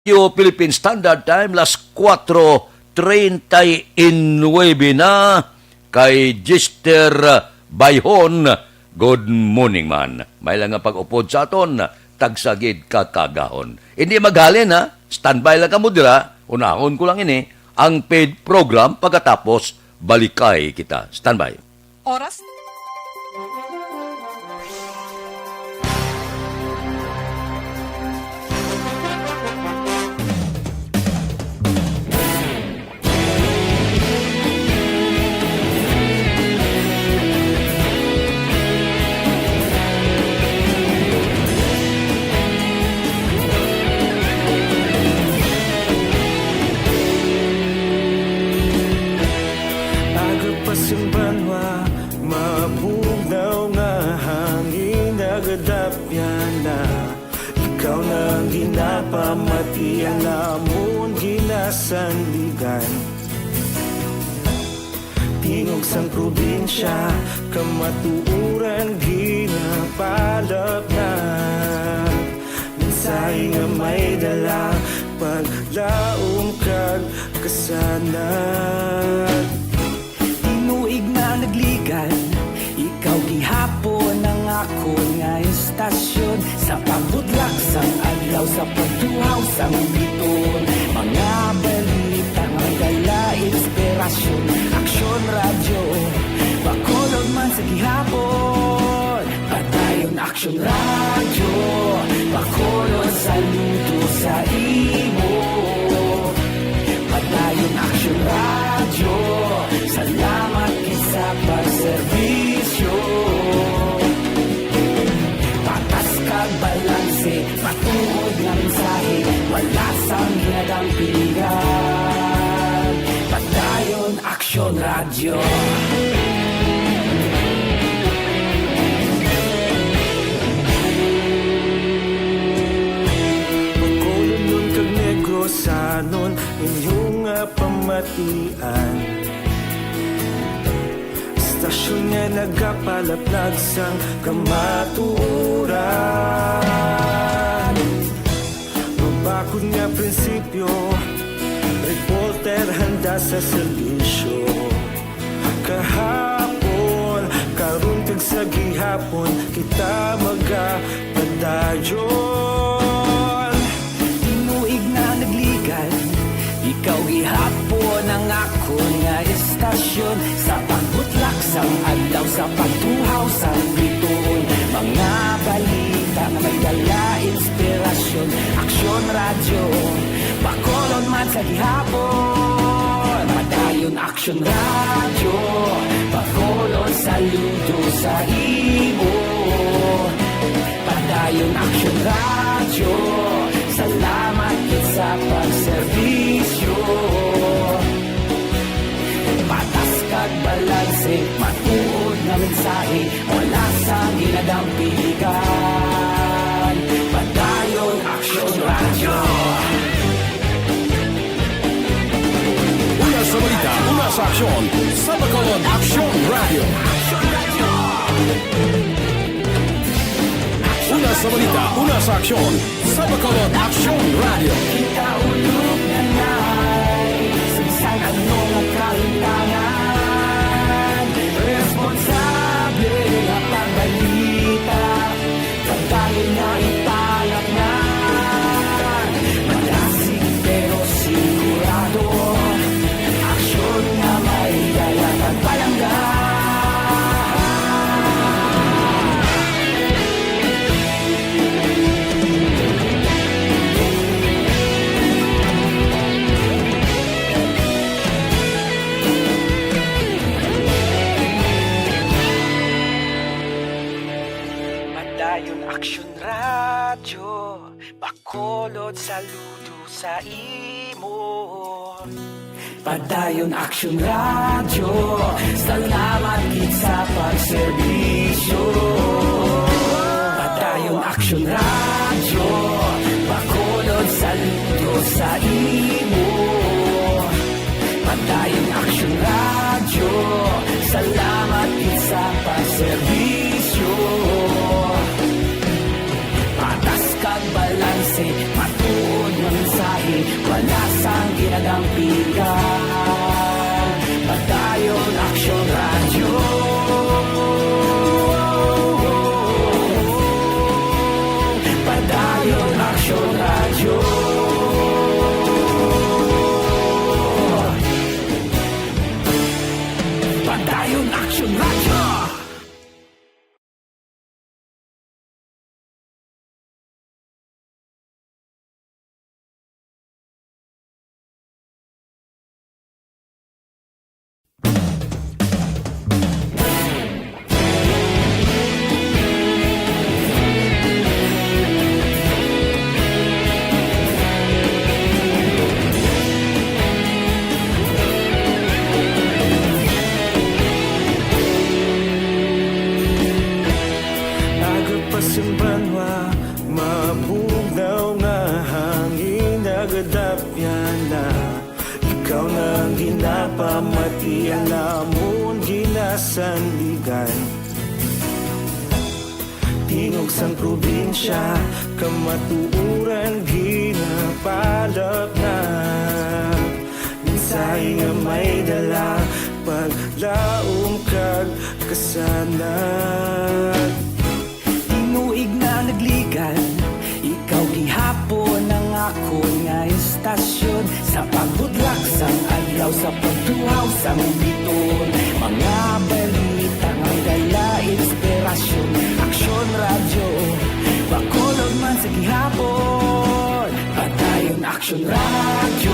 Yo, Philippine Standard Time, las kuwatro treinta y nuebe na. Kay Jester Bayhon, good morning, man. May lang nga pag-upod sa aton, tagsa gid ka kagahon. Hindi maghalin, ha? Standby lang kamo dira, unahon ko lang ini, ang paid program, pagkatapos, balikay kita. Standby. Oras. Aga pa sing banwa, mabugnaw nga hangin nagadapyan na. Ikaw na ang ginapamatian namon ginasandigan. Tingog sang probinsya, kamatuoran ginapalapnag. Mensahe nga may dala, paglaom kag kasanag. Tinuig na nagligad, ikaw gihapon ang akon nga estasyon. Sa pagbutlak sang adlaw, sa pagtuhaw sang biton, mga balita nga may dala inspirasyon. Aksyon Radyo, Bacolod man sa gihapon. Padayon Aksyon Radyo, Bacolod, saludo sa imo. Padayon Aksyon Radyo, salamat gid sa pagserbisyo. Patas kag balanse, matuod nga mensahe, wala sang ginadampigan. Padayon Aksyon Radyo. Bacolodnon kag Negrosanon, inyo nga pamatian. Estasyon nga nagapalaplag sang kamatuoran. Mabakod nga prinsipyo, reporter handa sa serbisyo. Kahapon, karon kag sa gihapon, kita magapadayon. Tinuig na nagligad, ikaw gihapon ang akon nga estasyon. Sa pagbutlak sang adlaw, sa pagtuhaw sang bituon, mga balita nga may dala inspirasyon. Aksyon Radyo, Bacolod man sa gihapon. Padayon Aksyon Radyo, Bacolod, saludo sa imo. Padayon Aksyon Radyo, salamat gid sa pagserbisyo. Patas kag balanse, matuod nga mensahe, wala sang ginadampigan. Padayon Aksyon Radyo. Aksyon sa Bacolod Aksyon Radio. Una sa balita, una sa aksyon sa Bacolod Aksyon Radio. Kita ulog na nai, sa bisan ano nga kahintangan, responsable nga pagbalita. Pagdayon nga ipalatnan, madasig pero sigurado, aksyon nga may dala kag palangga. Padayon Aksyon Radyo, Bacolod, saludo sa imo. Padayon Aksyon Radyo, salamat gid sa pagserbisyo. Padayon Aksyon Radyo, Bacolod, saludo sa imo. Padayon Aksyon Radyo, salamat gid sa pagserbisyo. Patas kag balanse, matuod nga mensahe, wala sang ginadampigan. Padayon Aksyon Radyo. Padayon Aksyon Radyo. Padayon Aksyon Radyo. Aga pa sing banwa, mabugnaw nga hangin nagadapyan na. Ikaw na ang ginapamati, ang amon ginasandigan. Tingog sang probinsya, kamatuoran ginapalapnag. Mensahe nga may dala, paglaom kag kasanag. Tinuig na nagligan, ikaw gihapon ang akon nga istasyon. Sa pagbudlak sang adlaw, sa pagtuhaw sang biton, mga balita nga may dala inspirasyon. Aksyon Radyo, Bacolod man sa gihapon. Padayon Aksyon Radyo,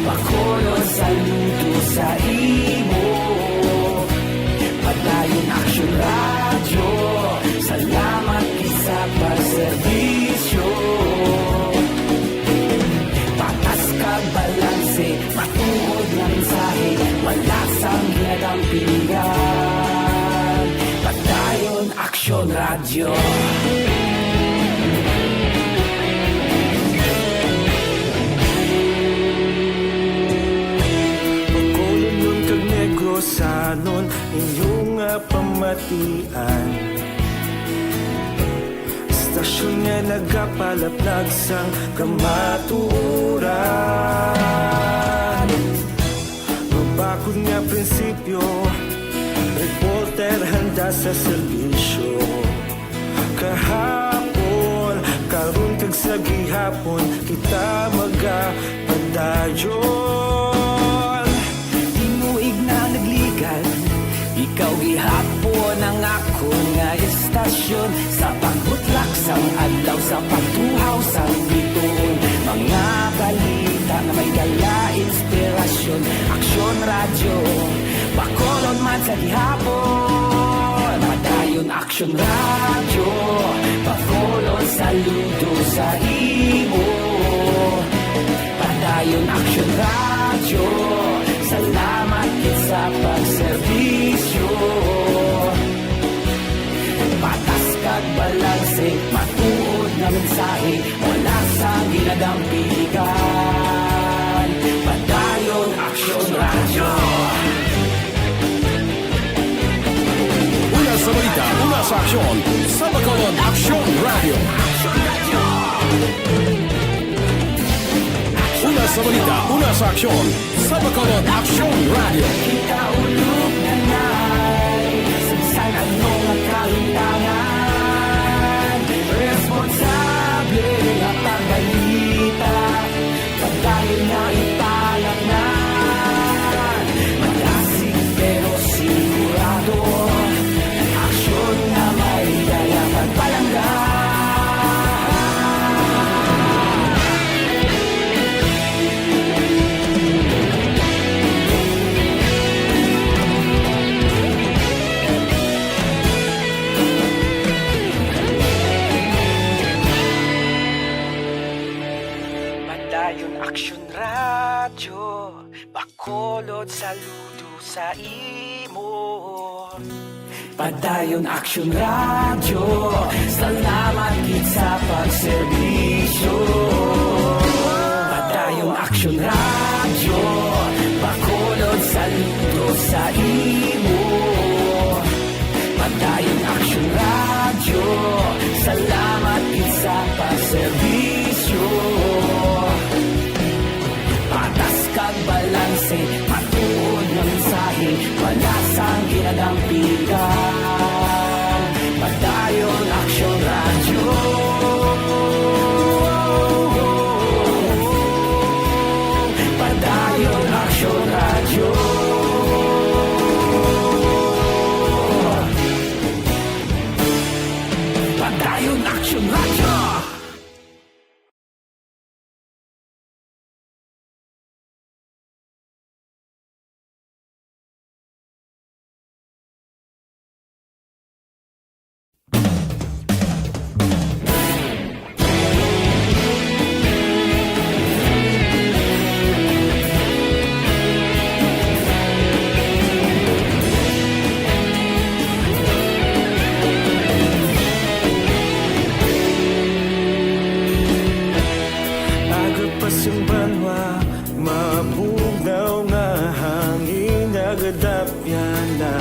Bacolod, saludo sa imo. Padayon Aksyon Radyo, salamat gid sa pagserbisyo. Patas kag balanse, matuod nga mensahe, wala sang ginadampigan. Padayon Aksyon Radyo. Bacolodnon kag Negrosanon, inyo nga pamatian. Istasyon nga nagapalapnag sang kamatuoran. Mabakod nga prinsipyo, reporter handa sa serbisyo. Kahapon, karon, kag sa gihapon, kita magapadayon. Tinuig na nagligan, ikaw gihapon ang akon nga istasyon. Sa pagbutlak sang adlaw, sa pagtuhaw sang biton, mga balita nga may dala inspirasyon. Aksyon Radyo, Bacolod man sa gihapon. Padayon Aksyon Radyo, Bacolod, saludo sa imo. Padayon Aksyon Radyo, salamat gid sa pagserbisyo. Patas kag balanse, matuod nga mensahe, wala sang ginadampigan. Padayon Aksyon Radyo. Sa aksyon, sa Bacolod Aksyon Radio. Una sa balita, una sa aksyon, sa Bacolod Aksyon Radio. Kita ulog na nai, sa bisan ano nga kalimtangan, responsable nga pagbalita. Padayon na ipalatnan, malasig pero sigurado. Aksyon na may dala kag palangga. Padayon Aksyon Radyo, Bacolod, saludo sa imo. Padayon Aksyon Radyo, salamat gid sa pagserbisyo. Padayon Aksyon Radyo, Bacolod, saludo sa imo. Padayon Aksyon Radyo, salamat gid sa pagserbisyo. Patas kag balanse, matuod nga mensahe, wala sang ginadampigan. Padayon Aksyon Radyo. Padayon Aksyon Radyo. Padayon Aksyon Radyo. Aga pa sing banwa, mabugnaw nga hangin, nagadapyan na.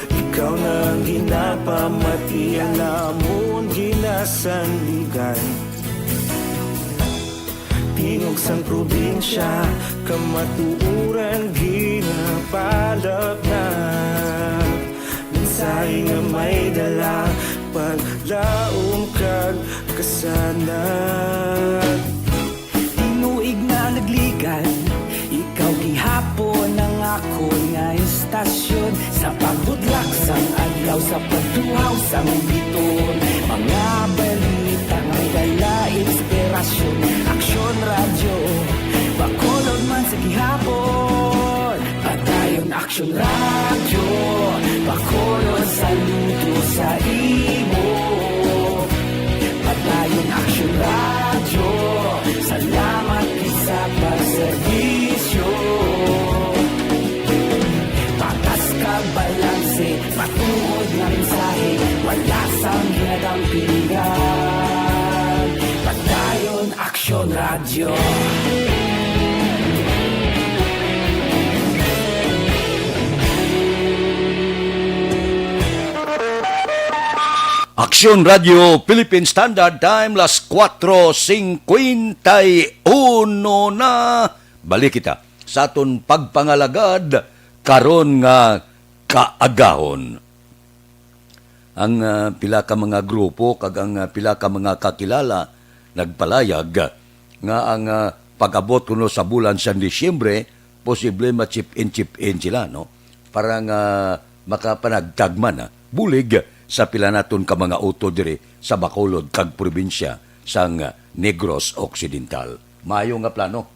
Ikaw na ang ginapamati, ang amon ginasandigan. Tingog sang probinsya, kamatuoran ginapalapnag. Mensahe nga may dala, paglaom kag kasanag. Tinuig nga nagligan, ikaw gihapon ang akon nga istasyon. Sa pagbudlak sang adlaw, sa pagtuhaw sang biton, mga balita may dala inspirasyon. Aksyon Radyo, Bacolod man sa gihapon. Padayon Aksyon Radyo, Bacolod, saludo sa imo. Padayon Aksyon Radyo, salamat gid sa pagserbisyo. Patas kag balanse, matuod nga mensahe, wala sang ginadampigan. Padayon Aksyon Radyo. Aksyon Radyo Philippine Standard Time, las kuwatro singkwenta y uno na. Balik kita sa aton pagpangalagad karon nga kaagahon. Ang, ah, pila ka mga grupo kag ang, ah, pila ka mga kakilala nagpalayag nga ang, ah, pag-abot kuno sa bulan sang Disyembre, posible ma-chip-in, chip-in sila, no? Para nga makapanagtag man, ah, bulig sa pila naton ka mga utod diri sa Bacolod kag probinsya sang, ah, Negros Occidental. Maayo nga plano.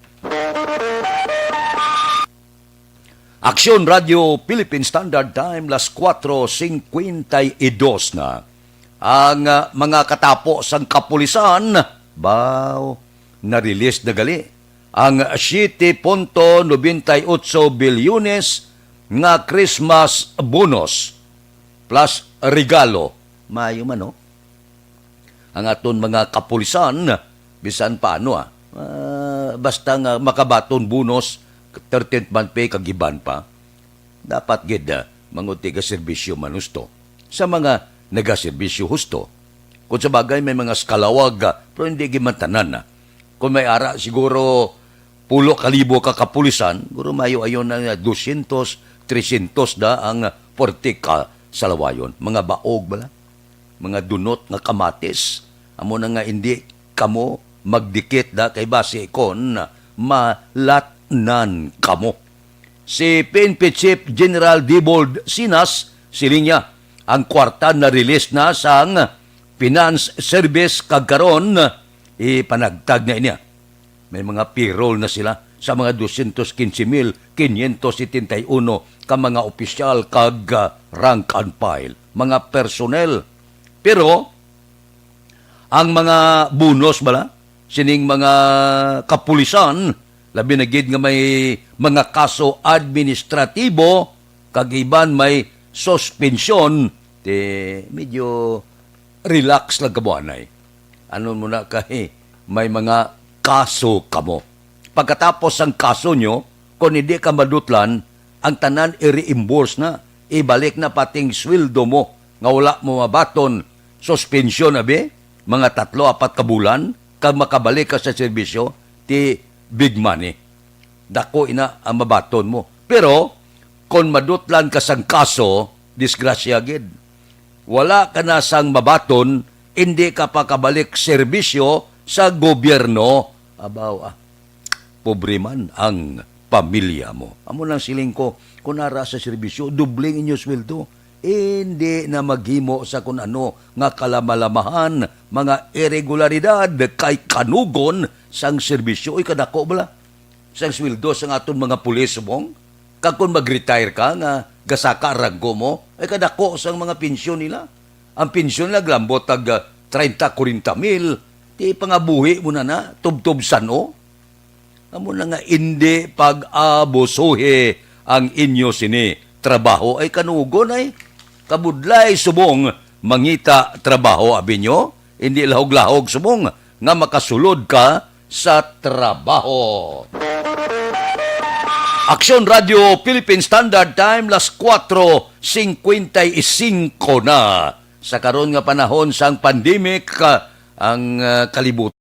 Aksyon Radyo Philippine Standard Time, las kuwatro singkwenta y dos na. Ang, ah, mga katapo sang kapulisan, baw, na-release na gali ang siete punto nobenta y otso bilyones nga Christmas bonus plus regalo. Maayo man, no? Ang aton mga kapulisan, bisan paano, ah, ah, basta nga makabaton bonus, thirteenth month pay, kag iban pa, dapat gid, ah, manguti ka serbisyo manusto sa mga nagaserbisyo husto. Kung sa bagay, may mga skalawag, pero hindi gid man tanan na. Kung may ara siguro pulo ka libo ka kapulisan, siguro maayo-ayo na nga dosyentos, tresyentos da ang puwerte ka salawayon. Mga baog bala, mga dunot nga kamatis, amo na nga hindi kamo magdikit da kay basi kon malatnan kamo. Si P N P Chief General Dibold Sinas, siling niya, ang kwarta na-release na sang Finance Service kag karon, ipanagtag na niya. May mga payroll na sila sa mga dosyentos quince mil quinientos setenta y uno ka mga opisyal kag, ah, rank and file, mga personnel. Pero ang mga bonus bala sining mga kapulisan, labi na gid nga may mga kaso administratibo kag iban may suspensyon, ti medyo relax lang kamo anay. Ano mo na kay may mga kaso kamo. Pagkatapos sang kaso nyo, kung hindi ka madutlan, ang tanan i-reimburse na, ibalik na pating sweldo mo nga wala mo mabaton, suspensyon abi, mga tatlo, apat ka bulan, kag makabalik ka sa serbisyo, ti big money. Dako ina ang mabaton mo. Pero, kon madutlan ka sang kaso, disgrasya gid. Wala ka na sang mabaton, hindi ka pa kabalik serbisyo sa gobyerno. Abaw, ah, pobre man ang pamilya mo. Amo nang siling ko, kung ara sa serbisyo, doble ang inyo sweldo. Hindi na maghimo sa kun ano nga kalamalamahan, mga iregularidad, kay kanugon sang serbisyo. Uy, kadako bala sang sweldo sang aton mga pulis subong. Kag kon mag-retire ka nga gasaka ranggo mo, ay kadako sang mga pensyon nila. Ang pensyon nila glambot tag, ah, treinta, kwarenta mil, ti pangabuhi mo na na, tubtob san-o. Amo na nga indi pag-abusuhi ang inyo sini trabaho ay kanugon ay kabudlay subong mangita trabaho abi nyo, indi lahog-lahog subong nga makasulod ka sa trabaho. Aksyon Radio Philippine Standard Time, las kuwatro singkwenta y singko na. Sa karon nga panahon sang pandemic, ah, ang, ah, kalibutan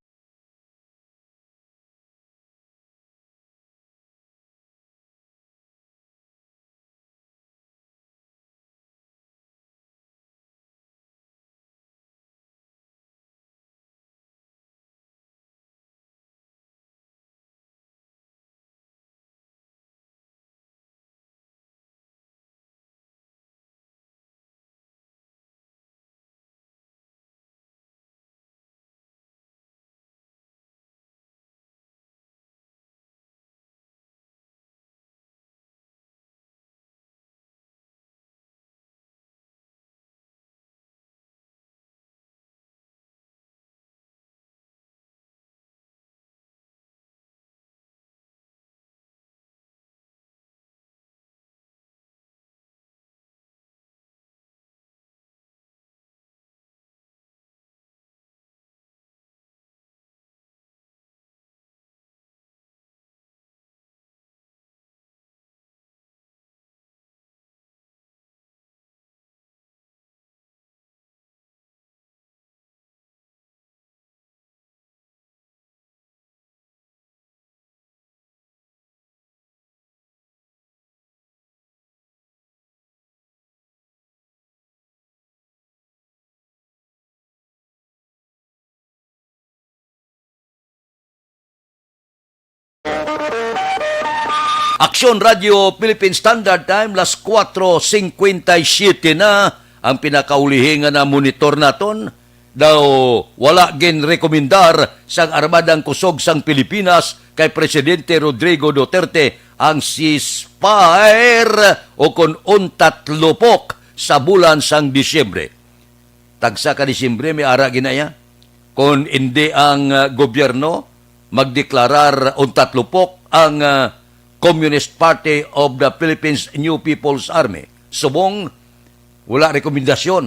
Aksyon Radio Philippine Standard Time, las kuwatro singkwenta y siyete na. Ang pinakaulihi nga na-monitor naton, daw wala ginrekomendar sang Armadang Kusog sang Pilipinas kay Presidente Rodrigo Duterte ang ceasefire o kon untat lupok sa bulan sang Disyembre. Tagsa ka Disyembre, may ara ginaya. Kon indi ang, ah, gobyerno, magdeklarar untat lupok ang, ah, Communist Party of the Philippines New People's Army. Subong, wala rekomendasyon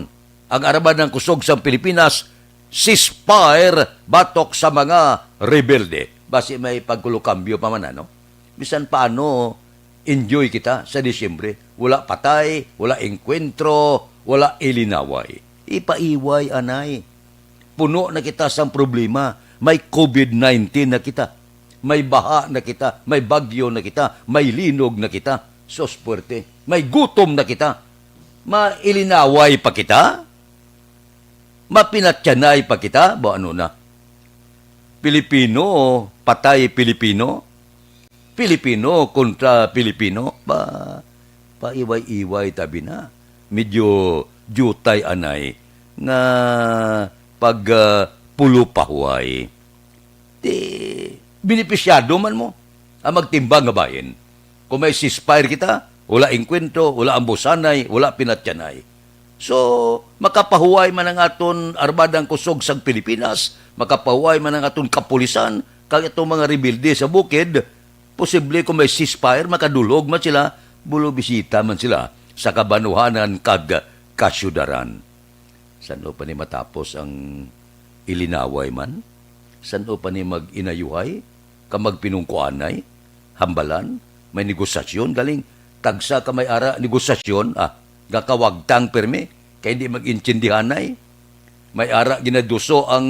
ang Armadang Kusog sang Pilipinas, ceasefire batok sa mga rebelde. Basi may pagkulokambyo pa man, ano? Bisan paano, enjoy kita sa Disyembre. Wala patay, wala engkwentro, wala ilinaway. Ipaiway, anay. Puno na kita sang problema. May covid nineteen na kita. May baha na kita. May bagyo na kita. May linog na kita. Sus, puwerte. May gutom na kita. Mailinaway pa kita? Mapinatyanay pa kita? Ba, ano na? Pilipino, patay Pilipino? Pilipino kontra Pilipino? Ba, paiway-iway tabi na. Medyo diutay anay nga pag, ah, pulupahuway. Di, benepisyado man mo ang magtimbang nga bahin. Kung may ceasefire kita, wala engkwentro, wala ambusanay, wala pinatyanay. So, makapahuway man ang aton Armadang Kusog sang Pilipinas, makapahuway man ang aton kapulisan, kag itong mga rebelde sa bukid, posible kung may ceasefire, makadulog man sila, bulubisita man sila sa kabanuhanan kag kasyudaran. San-o pa ni matapos ang ilinaway man? San-o pa ni mag-inayuhay, ka magpinungkuanay, hambalan, may negosasyon? Galing, tagsa ka may ara negosasyon, ah, gakawagtang pirmi, kay hindi mag-intindihanay. May ara ginaduso ang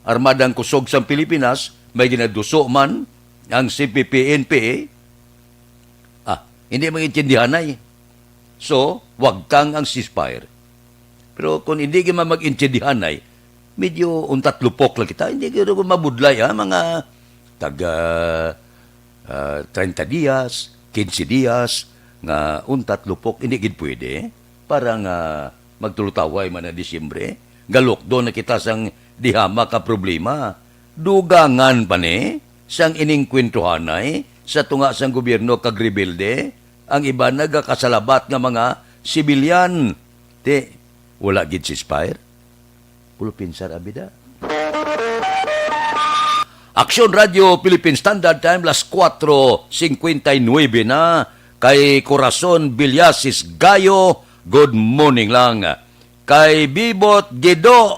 Armadang Kusog sang Pilipinas, may ginaduso man ang C P P N P A. Ah, hindi mag-intindihanay. So, wagtang ang ceasefire. Pero kung hindi gyud man mag-intindihanay, medyo untat lupok lang kita. Hindi gyud mabudlay, ha, mga taga, ah, treinta dias, quince dias, nga untat lupok, hindi gid pwede. Para nga magtulutaway man na Disyembre, galukdo na kita sang diha ka problema. Dugangan pa ni sang iningkwentruhanay sa tunga sang gobyerno kag rebelde, ang iban nagakasalabat nga mga sibilyan. Ti, wala gid ceasefire? Pulo pinsar, abida. Aksyon Radio Philippine Standard Time, las kuwatro singkwenta y nuebe na. Kay Corazon Villasis Gayo, good morning lang. Kay Bibot Gido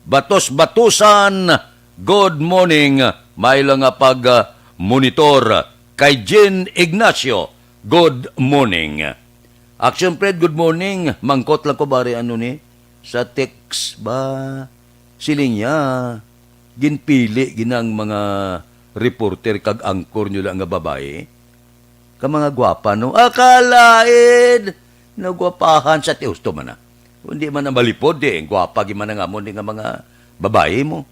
Batos-Batusan, good morning. May lang nga pag, ah, monitor. Kay Jean Ignacio, good morning. Action Fred, good morning. Mangkot lang ko, bari, ano ni? Sa text ba? Siling niya, ginpili ginang mga reporter kag anchor nyo lang nga babae. Ka mga gwapa, no? Akalain! Nagwapahan sa ti husto man na. Hindi man na malipod, eh. Gwapa gid man ang amon, eh, nga mga babae mo.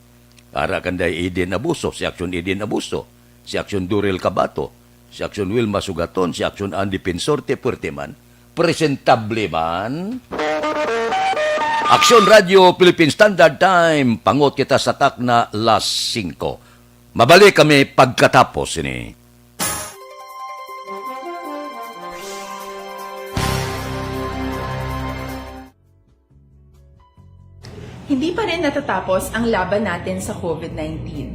Ara kanday Eden Abuso, si Action Eden Abuso, si Action Durel Cabato, si Action Wilma Sugaton, si Action Andy Pensorte, puwerte man, presentable man. Action Radio Philippine Standard Time, pangot kita sa takna las singko. Mabalik kami pagkatapos ini. Hindi pa rin natatapos ang laban natin sa covid nineteen.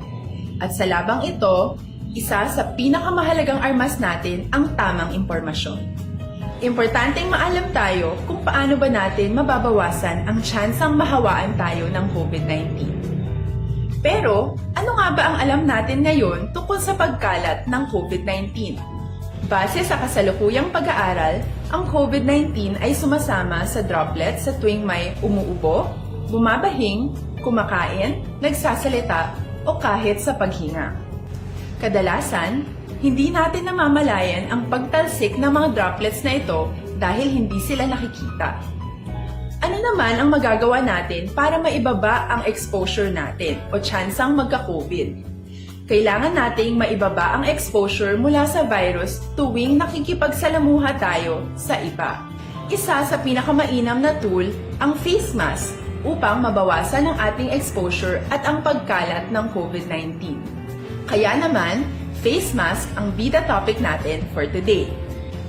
At sa labang ito, isa sa pinakamahalagang armas natin ang tamang impormasyon. Importanteng maalam tayo kung paano ba natin mababawasan ang tsansang mahawaan tayo ng covid nineteen. Pero, ano nga ba ang alam natin ngayon tungkol sa pagkalat ng covid nineteen? Base sa kasalukuyang pag-aaral, ang covid nineteen ay sumasama sa droplets sa tuwing may umuubo, bumabahing, kumakain, nagsasalita, o kahit sa paghinga. Kadalasan, hindi natin namamalayan ang pagtalsik ng mga droplets na ito dahil hindi sila nakikita. Ano naman ang magagawa natin para maibaba ang exposure natin o tsansang magka-covid? Kailangan nating maibaba ang exposure mula sa virus tuwing nakikipagsalamuha tayo sa iba. Isa sa pinakamainam na tool ang face mask upang mabawasan ang ating exposure at ang pagkalat ng covid nineteen. Kaya naman, face mask ang bida topic natin for today.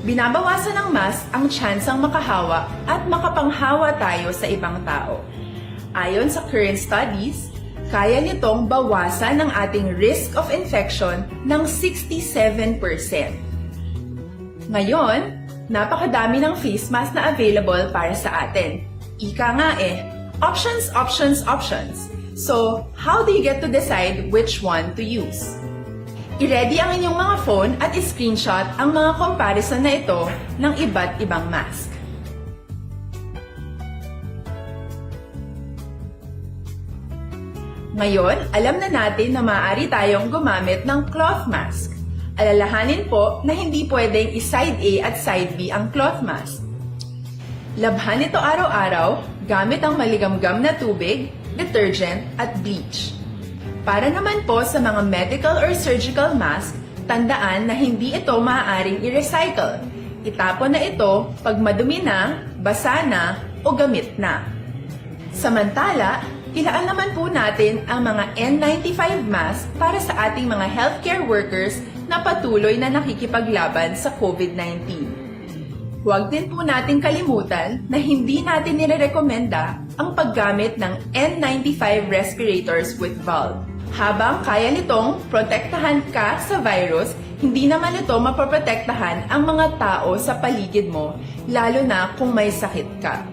Binabawasan ng mask ang tsansang makahawa at makapanghawa tayo sa ibang tao. Ayon sa current studies, kaya nitong bawasan ang ating risk of infection ng sixty-seven percent. Ngayon, napakadami ng face mask na available para sa atin. Ika nga eh, options, options, options. So, how do you get to decide which one to use? I-ready ang inyong mga phone at i-screenshot ang mga comparison na ito ng iba't ibang mask. Ngayon, alam na natin na maaari tayong gumamit ng cloth mask. Alalahanin po na hindi pwedeng i-side A at side B ang cloth mask. Labhan ito araw-araw gamit ang maligamgam na tubig, detergent, at bleach. Para naman po sa mga medical or surgical mask, tandaan na hindi ito maaaring i-recycle. Itapon na ito pag madumi na, basa na, o gamit na. Samantala, ilaan naman po natin ang mga N ninety-five mask para sa ating mga healthcare workers na patuloy na nakikipaglaban sa COVID nineteen. Huwag din po nating kalimutan na hindi natin nirerekomenda ang paggamit ng N ninety-five respirators with valve. Habang kaya nitong protektahan ka sa virus, hindi naman ito mapoprotektahan ang mga tao sa paligid mo, lalo na kung may sakit ka.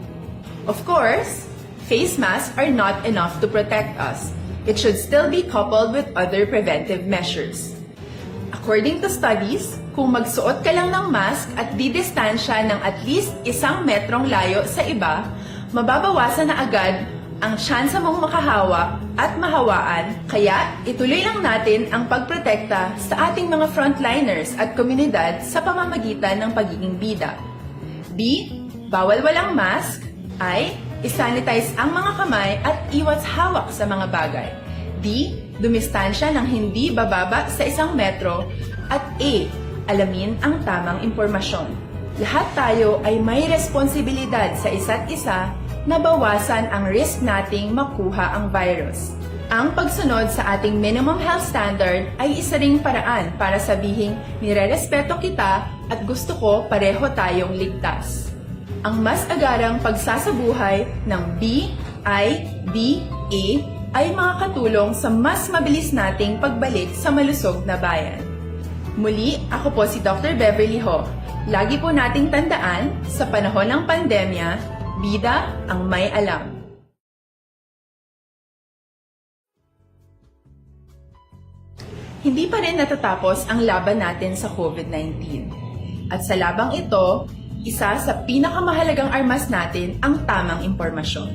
Of course, face masks are not enough to protect us. It should still be coupled with other preventive measures. According to studies, kung magsuot ka lang ng mask at didistansya ng at least isang metrong layo sa iba, mababawasan na agad ang tsansa mong makahawa at mahawaan. Kaya, ituloy lang natin ang pagprotekta sa ating mga frontliners at komunidad sa pamamagitan ng pagiging bida. B, bawal walang mask. I, i-sanitize ang mga kamay at iwas hawak sa mga bagay. D, dumistansya ng hindi bababa sa isang metro. At E, alamin ang tamang impormasyon. Lahat tayo ay may responsibilidad sa isa't isa na bawasan ang risk nating makuha ang virus. Ang pagsunod sa ating minimum health standard ay isa ring paraan para sabihing nirerespeto kita at gusto ko pareho tayong ligtas. Ang mas agarang pagsasabuhay ng B I D A ay makakatulong sa mas mabilis nating pagbalik sa malusog na bayan. Muli, ako po si Doctor Beverly Ho. Lagi po nating tandaan, sa panahon ng pandemya, bida ang may alam. Hindi pa rin natatapos ang laban natin sa COVID nineteen. At sa labang ito, isa sa pinakamahalagang armas natin ang tamang impormasyon.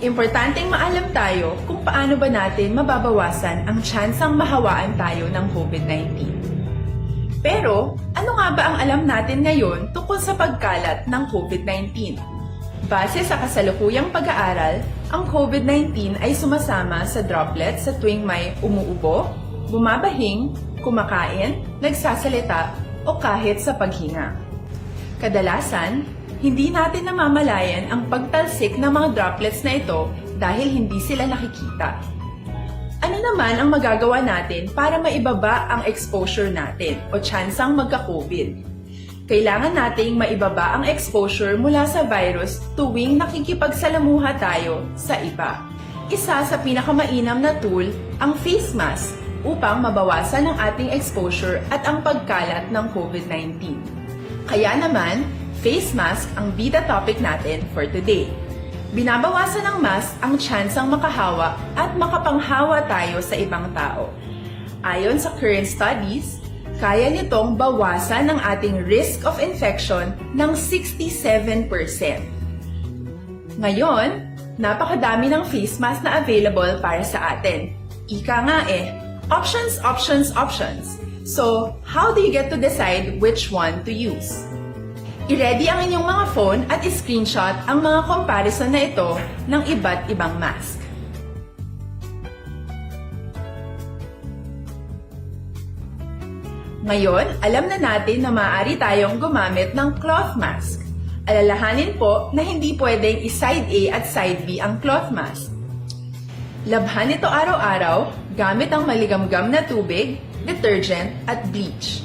Importanteng maalam tayo kung paano ba natin mababawasan ang tsansang mahawaan tayo ng COVID nineteen. Pero, ano nga ba ang alam natin ngayon tungkol sa pagkalat ng COVID nineteen? Base sa kasalukuyang pag-aaral, ang COVID nineteen ay sumasama sa droplets sa tuwing may umuubo, bumabahing, kumakain, nagsasalita, o kahit sa paghinga. Kadalasan, hindi natin namamalayan ang pagtalsik ng mga droplets na ito dahil hindi sila nakikita. Ano naman ang magagawa natin para maibaba ang exposure natin o tsansang magka-COVID? Kailangan nating maibaba ang exposure mula sa virus tuwing nakikipagsalamuha tayo sa iba. Isa sa pinakamainam na tool ang face mask upang mabawasan ang ating exposure at ang pagkalat ng COVID nineteen. Kaya naman, face mask ang bida topic natin for today. Binabawasan ng mask ang tsansang makahawa at makapanghawa tayo sa ibang tao. Ayon sa current studies, kaya nitong bawasan ang ating risk of infection ng sixty-seven percent. Ngayon, napakadami ng face mask na available para sa atin. Ika nga eh, options, options, options. So, how do you get to decide which one to use? I-ready ang inyong mga phone at i-screenshot ang mga comparison na ito ng iba't ibang mask. Ngayon, alam na natin na maaari tayong gumamit ng cloth mask. Alalahanin po na hindi pwedeng i-side A at side B ang cloth mask. Labhan ito araw-araw gamit ang maligamgam na tubig, detergent, at bleach.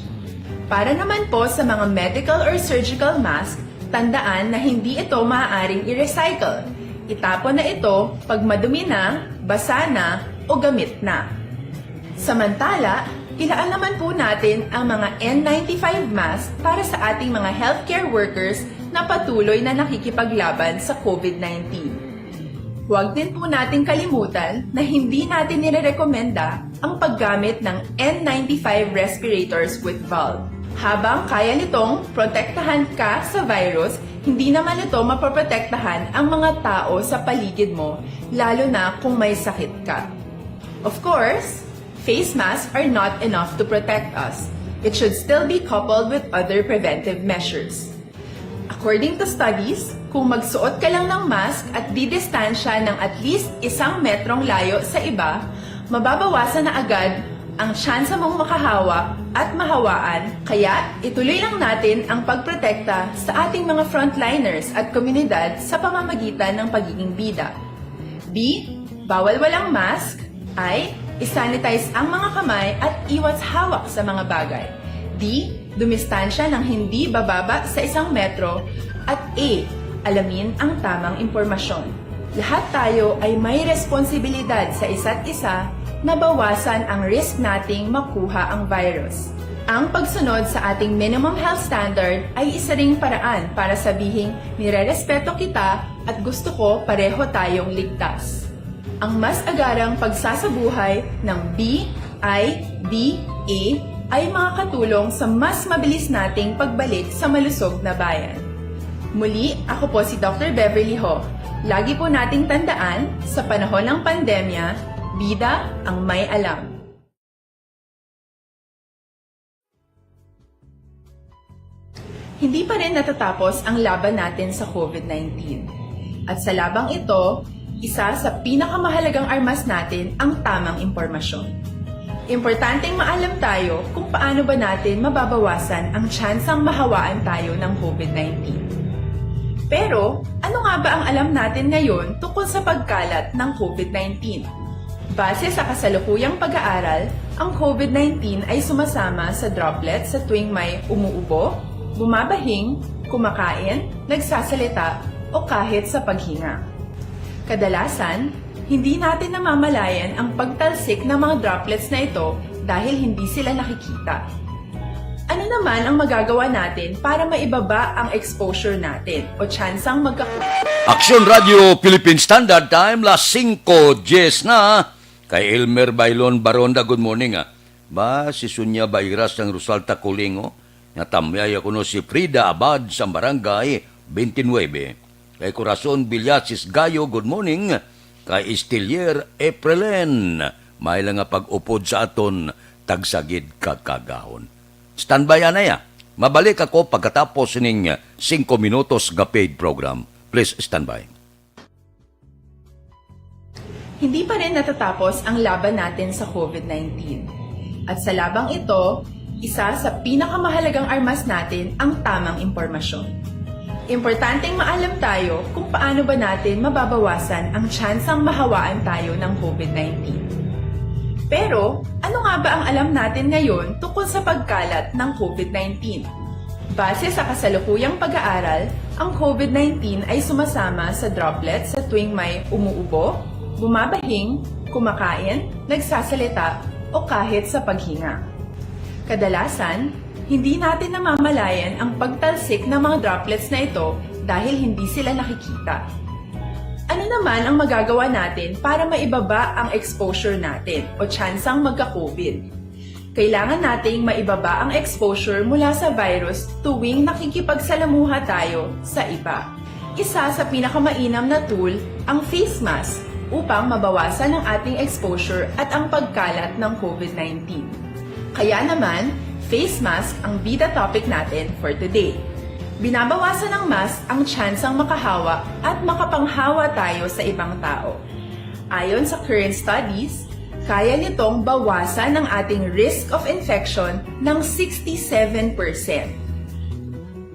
Para naman po sa mga medical or surgical mask, tandaan na hindi ito maaaring i-recycle. Itapon na ito pag madumi na, basa na, o gamit na. Samantala, ilaan naman po natin ang mga N ninety-five mask para sa ating mga healthcare workers na patuloy na nakikipaglaban sa COVID nineteen. Huwag din po nating kalimutan na hindi natin nirerekomenda ang paggamit ng N ninety-five respirators with valve. Habang kaya nitong protektahan ka sa virus, hindi naman ito mapoprotektahan ang mga tao sa paligid mo, lalo na kung may sakit ka. Of course, face masks are not enough to protect us. It should still be coupled with other preventive measures. According to studies, kung magsuot ka lang ng mask at didistansya ng at least isang metrong layo sa iba, mababawasan na agad ang tsansa mong makahawa at mahawaan, kaya ituloy lang natin ang pagprotekta sa ating mga frontliners at komunidad sa pamamagitan ng pagiging bida. B, bawal walang mask. I, isanitize ang mga kamay at iwas hawak sa mga bagay. D, dumistansya ng hindi bababa sa isang metro. At E, alamin ang tamang impormasyon. Lahat tayo ay may responsibilidad sa isa't isa na bawasan ang risk nating makuha ang virus. Ang pagsunod sa ating minimum health standard ay isa ring paraan para sabihing nirerespeto kita at gusto ko pareho tayong ligtas. Ang mas agarang pagsasabuhay ng B I D A ay makakatulong sa mas mabilis nating pagbalik sa malusog na bayan. Muli, ako po si Doctor Beverly Ho. Lagi po nating tandaan, sa panahon ng pandemya, bida ang may alam. Hindi pa rin natatapos ang laban natin sa COVID nineteen. At sa labang ito, isa sa pinakamahalagang armas natin ang tamang impormasyon. Importanteng maalam tayo kung paano ba natin mababawasan ang tsansang mahawaan tayo ng COVID nineteen. Pero, ano nga ba ang alam natin ngayon tungkol sa pagkalat ng COVID nineteen? Base sa kasalukuyang pag-aaral, ang COVID nineteen ay sumasama sa droplets sa tuwing may umuubo, bumabahing, kumakain, nagsasalita, o kahit sa paghinga. Kadalasan, hindi natin namamalayan ang pagtalsik ng mga droplets na ito dahil hindi sila nakikita. Ano naman ang magagawa natin para maibaba ang exposure natin o tsansang magka- Aksyon Radio Philippine Standard Time, las singko diyes na. Kay Elmer Bailon Baronda, good morning, ah. Ba, si Sonia Bayras ng Rosalta Colingo, nga tamyay ako no si Frida Abad sa Barangay twenty-nine. Kay Corazon Villasis Gayo, good morning. Kay Estilier Eprelen, may lang nga pag-upod sa aton, tagsagid ka kagahon. Standby anay, ah. Mabalik ako pagkatapos ning singko minutos nga paid program. Please standby. Hindi pa rin natatapos ang laban natin sa COVID nineteen. At sa labang ito, isa sa pinakamahalagang armas natin ang tamang impormasyon. Importanteng maalam tayo kung paano ba natin mababawasan ang tsansang mahawaan tayo ng COVID nineteen. Pero, ano nga ba ang alam natin ngayon tungkol sa pagkalat ng COVID nineteen? Base sa kasalukuyang pag-aaral, ang COVID nineteen ay sumasama sa droplets sa tuwing may umuubo, bumabahing, kumakain, nagsasalita, o kahit sa paghinga. Kadalasan, hindi natin namamalayan ang pagtalsik ng mga droplets na ito dahil hindi sila nakikita. Ano naman ang magagawa natin para maibaba ang exposure natin o tsansang magka-COVID? Kailangan nating maibaba ang exposure mula sa virus tuwing nakikipagsalamuha tayo sa iba. Isa sa pinakamainam na tool ang face mask upang mabawasan ang ating exposure at ang pagkalat ng COVID nineteen. Kaya naman, face mask ang bida topic natin for today. Binabawasan ng mask ang tsansang makahawa at makapanghawa tayo sa ibang tao. Ayon sa current studies, kaya nitong bawasan ang ating risk of infection ng sixty-seven percent.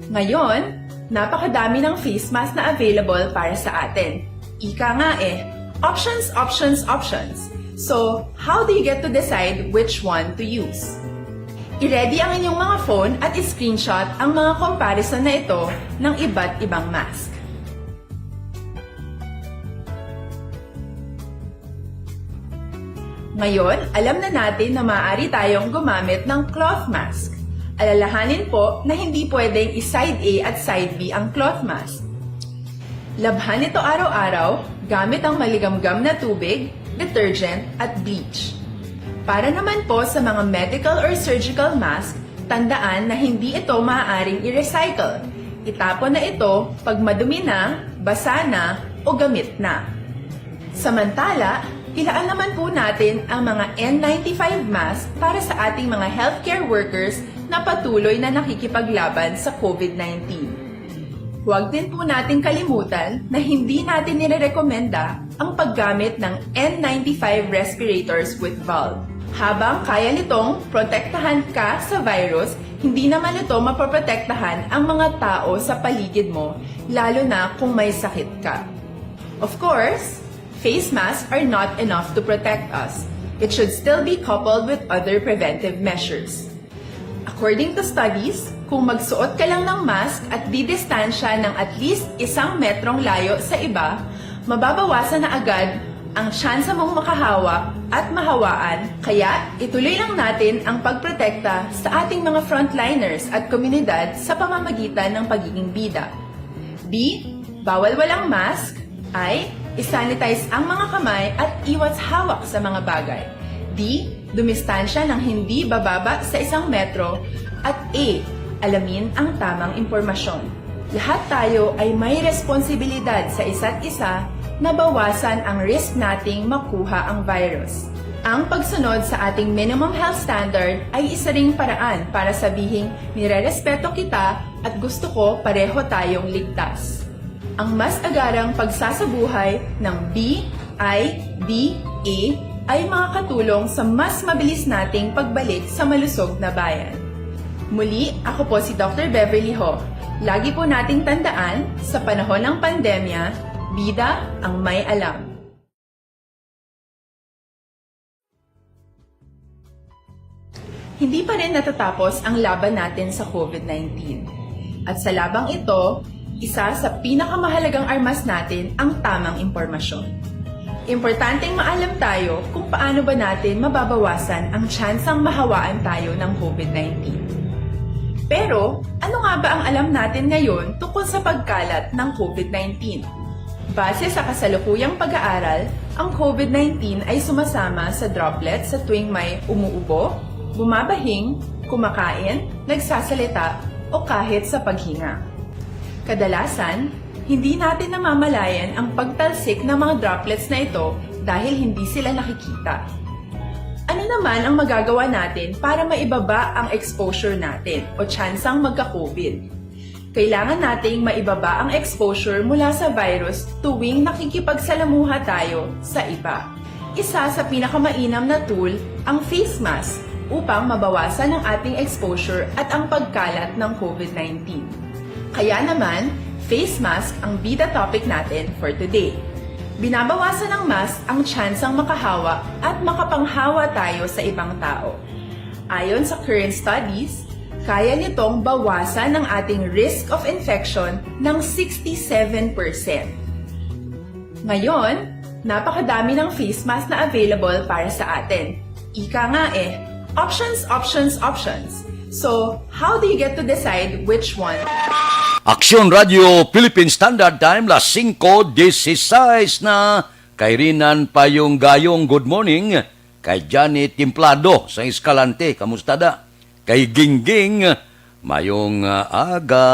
Ngayon, napakadami ng face mask na available para sa atin. Ika nga eh, options, options, options. So, how do you get to decide which one to use? I-ready ang inyong mga phone at i-screenshot ang mga comparison na ito ng iba't ibang mask. Ngayon, alam na natin na maaari tayong gumamit ng cloth mask. Alalahanin po na hindi pwedeng i-side A at side B ang cloth mask. Labhan ito araw-araw gamit ang maligamgam na tubig, detergent, at bleach. Para naman po sa mga medical or surgical mask, tandaan na hindi ito maaaring i-recycle. Itapon na ito pag madumi na, basa na, o gamit na. Samantala, Ilaan naman po natin ang mga N ninety-five mask para sa ating mga healthcare workers na patuloy na nakikipaglaban sa COVID nineteen. Huwag din po nating kalimutan na hindi natin nirerekomenda ang paggamit ng N ninety-five respirators with valve. Habang kaya nitong protektahan ka sa virus, hindi naman ito mapoprotektahan ang mga tao sa paligid mo, lalo na kung may sakit ka. Of course, face masks are not enough to protect us. It should still be coupled with other preventive measures. According to studies, kung magsuot ka lang ng mask at didistansya ng at least isang metrong layo sa iba, mababawasan na agad ang tsansa mong makahawa at mahawaan, kaya ituloy lang natin ang pagprotekta sa ating mga frontliners at komunidad sa pamamagitan ng pagiging bida. B, bawal walang mask. I, isanitize ang mga kamay at iwas hawak sa mga bagay. D, dumistansya ng hindi bababa sa isang metro. At E, alamin ang tamang impormasyon. Lahat tayo ay may responsibilidad sa isa't isa na bawasan ang risk nating makuha ang virus. Ang pagsunod sa ating minimum health standard ay isa ring paraan para sabihing nirerespeto kita at gusto ko pareho tayong ligtas. Ang mas agarang pagsasabuhay ng B I D A ay makakatulong sa mas mabilis nating pagbalik sa malusog na bayan. Muli, ako po si Doctor Beverly Ho. Lagi po nating tandaan, sa panahon ng pandemya, bida ang may alam. Hindi pa rin natatapos ang laban natin sa COVID nineteen. At sa labang ito, isa sa pinakamahalagang armas natin ang tamang impormasyon. Importanteng maalam tayo kung paano ba natin mababawasan ang tsansang mahawaan tayo ng COVID nineteen. Pero, ano nga ba ang alam natin ngayon tungkol sa pagkalat ng COVID nineteen? Base sa kasalukuyang pag-aaral, ang COVID nineteen ay sumasama sa droplets sa tuwing may umuubo, bumabahing, kumakain, nagsasalita, o kahit sa paghinga. Kadalasan, hindi natin namamalayan ang pagtalsik ng mga droplets na ito dahil hindi sila nakikita. Ano naman ang magagawa natin para maibaba ang exposure natin o tsansang magka-COVID? Kailangan nating maibaba ang exposure mula sa virus tuwing nakikipagsalamuha tayo sa iba. Isa sa pinakamainam na tool ang face mask upang mabawasan ang ating exposure at ang pagkalat ng COVID nineteen. Kaya naman, face mask ang bida topic natin for today. Binabawasan ng mask ang tsansang makahawa at makapanghawa tayo sa ibang tao. Ayon sa current studies, kaya nitong bawasan ang ating risk of infection ng sixty-seven percent. Ngayon, napakadami ng face mask na available para sa atin. Ika nga eh, options, options, options. So, how do you get to decide which one? Aksyon Radio Philippine Standard Time, las singko dieciséis na. Kay Rinan Payong Gayong, good morning. Kay Johnny Templado sa Escalante, kamusta da? Kay Gingging, mayong ah, aga.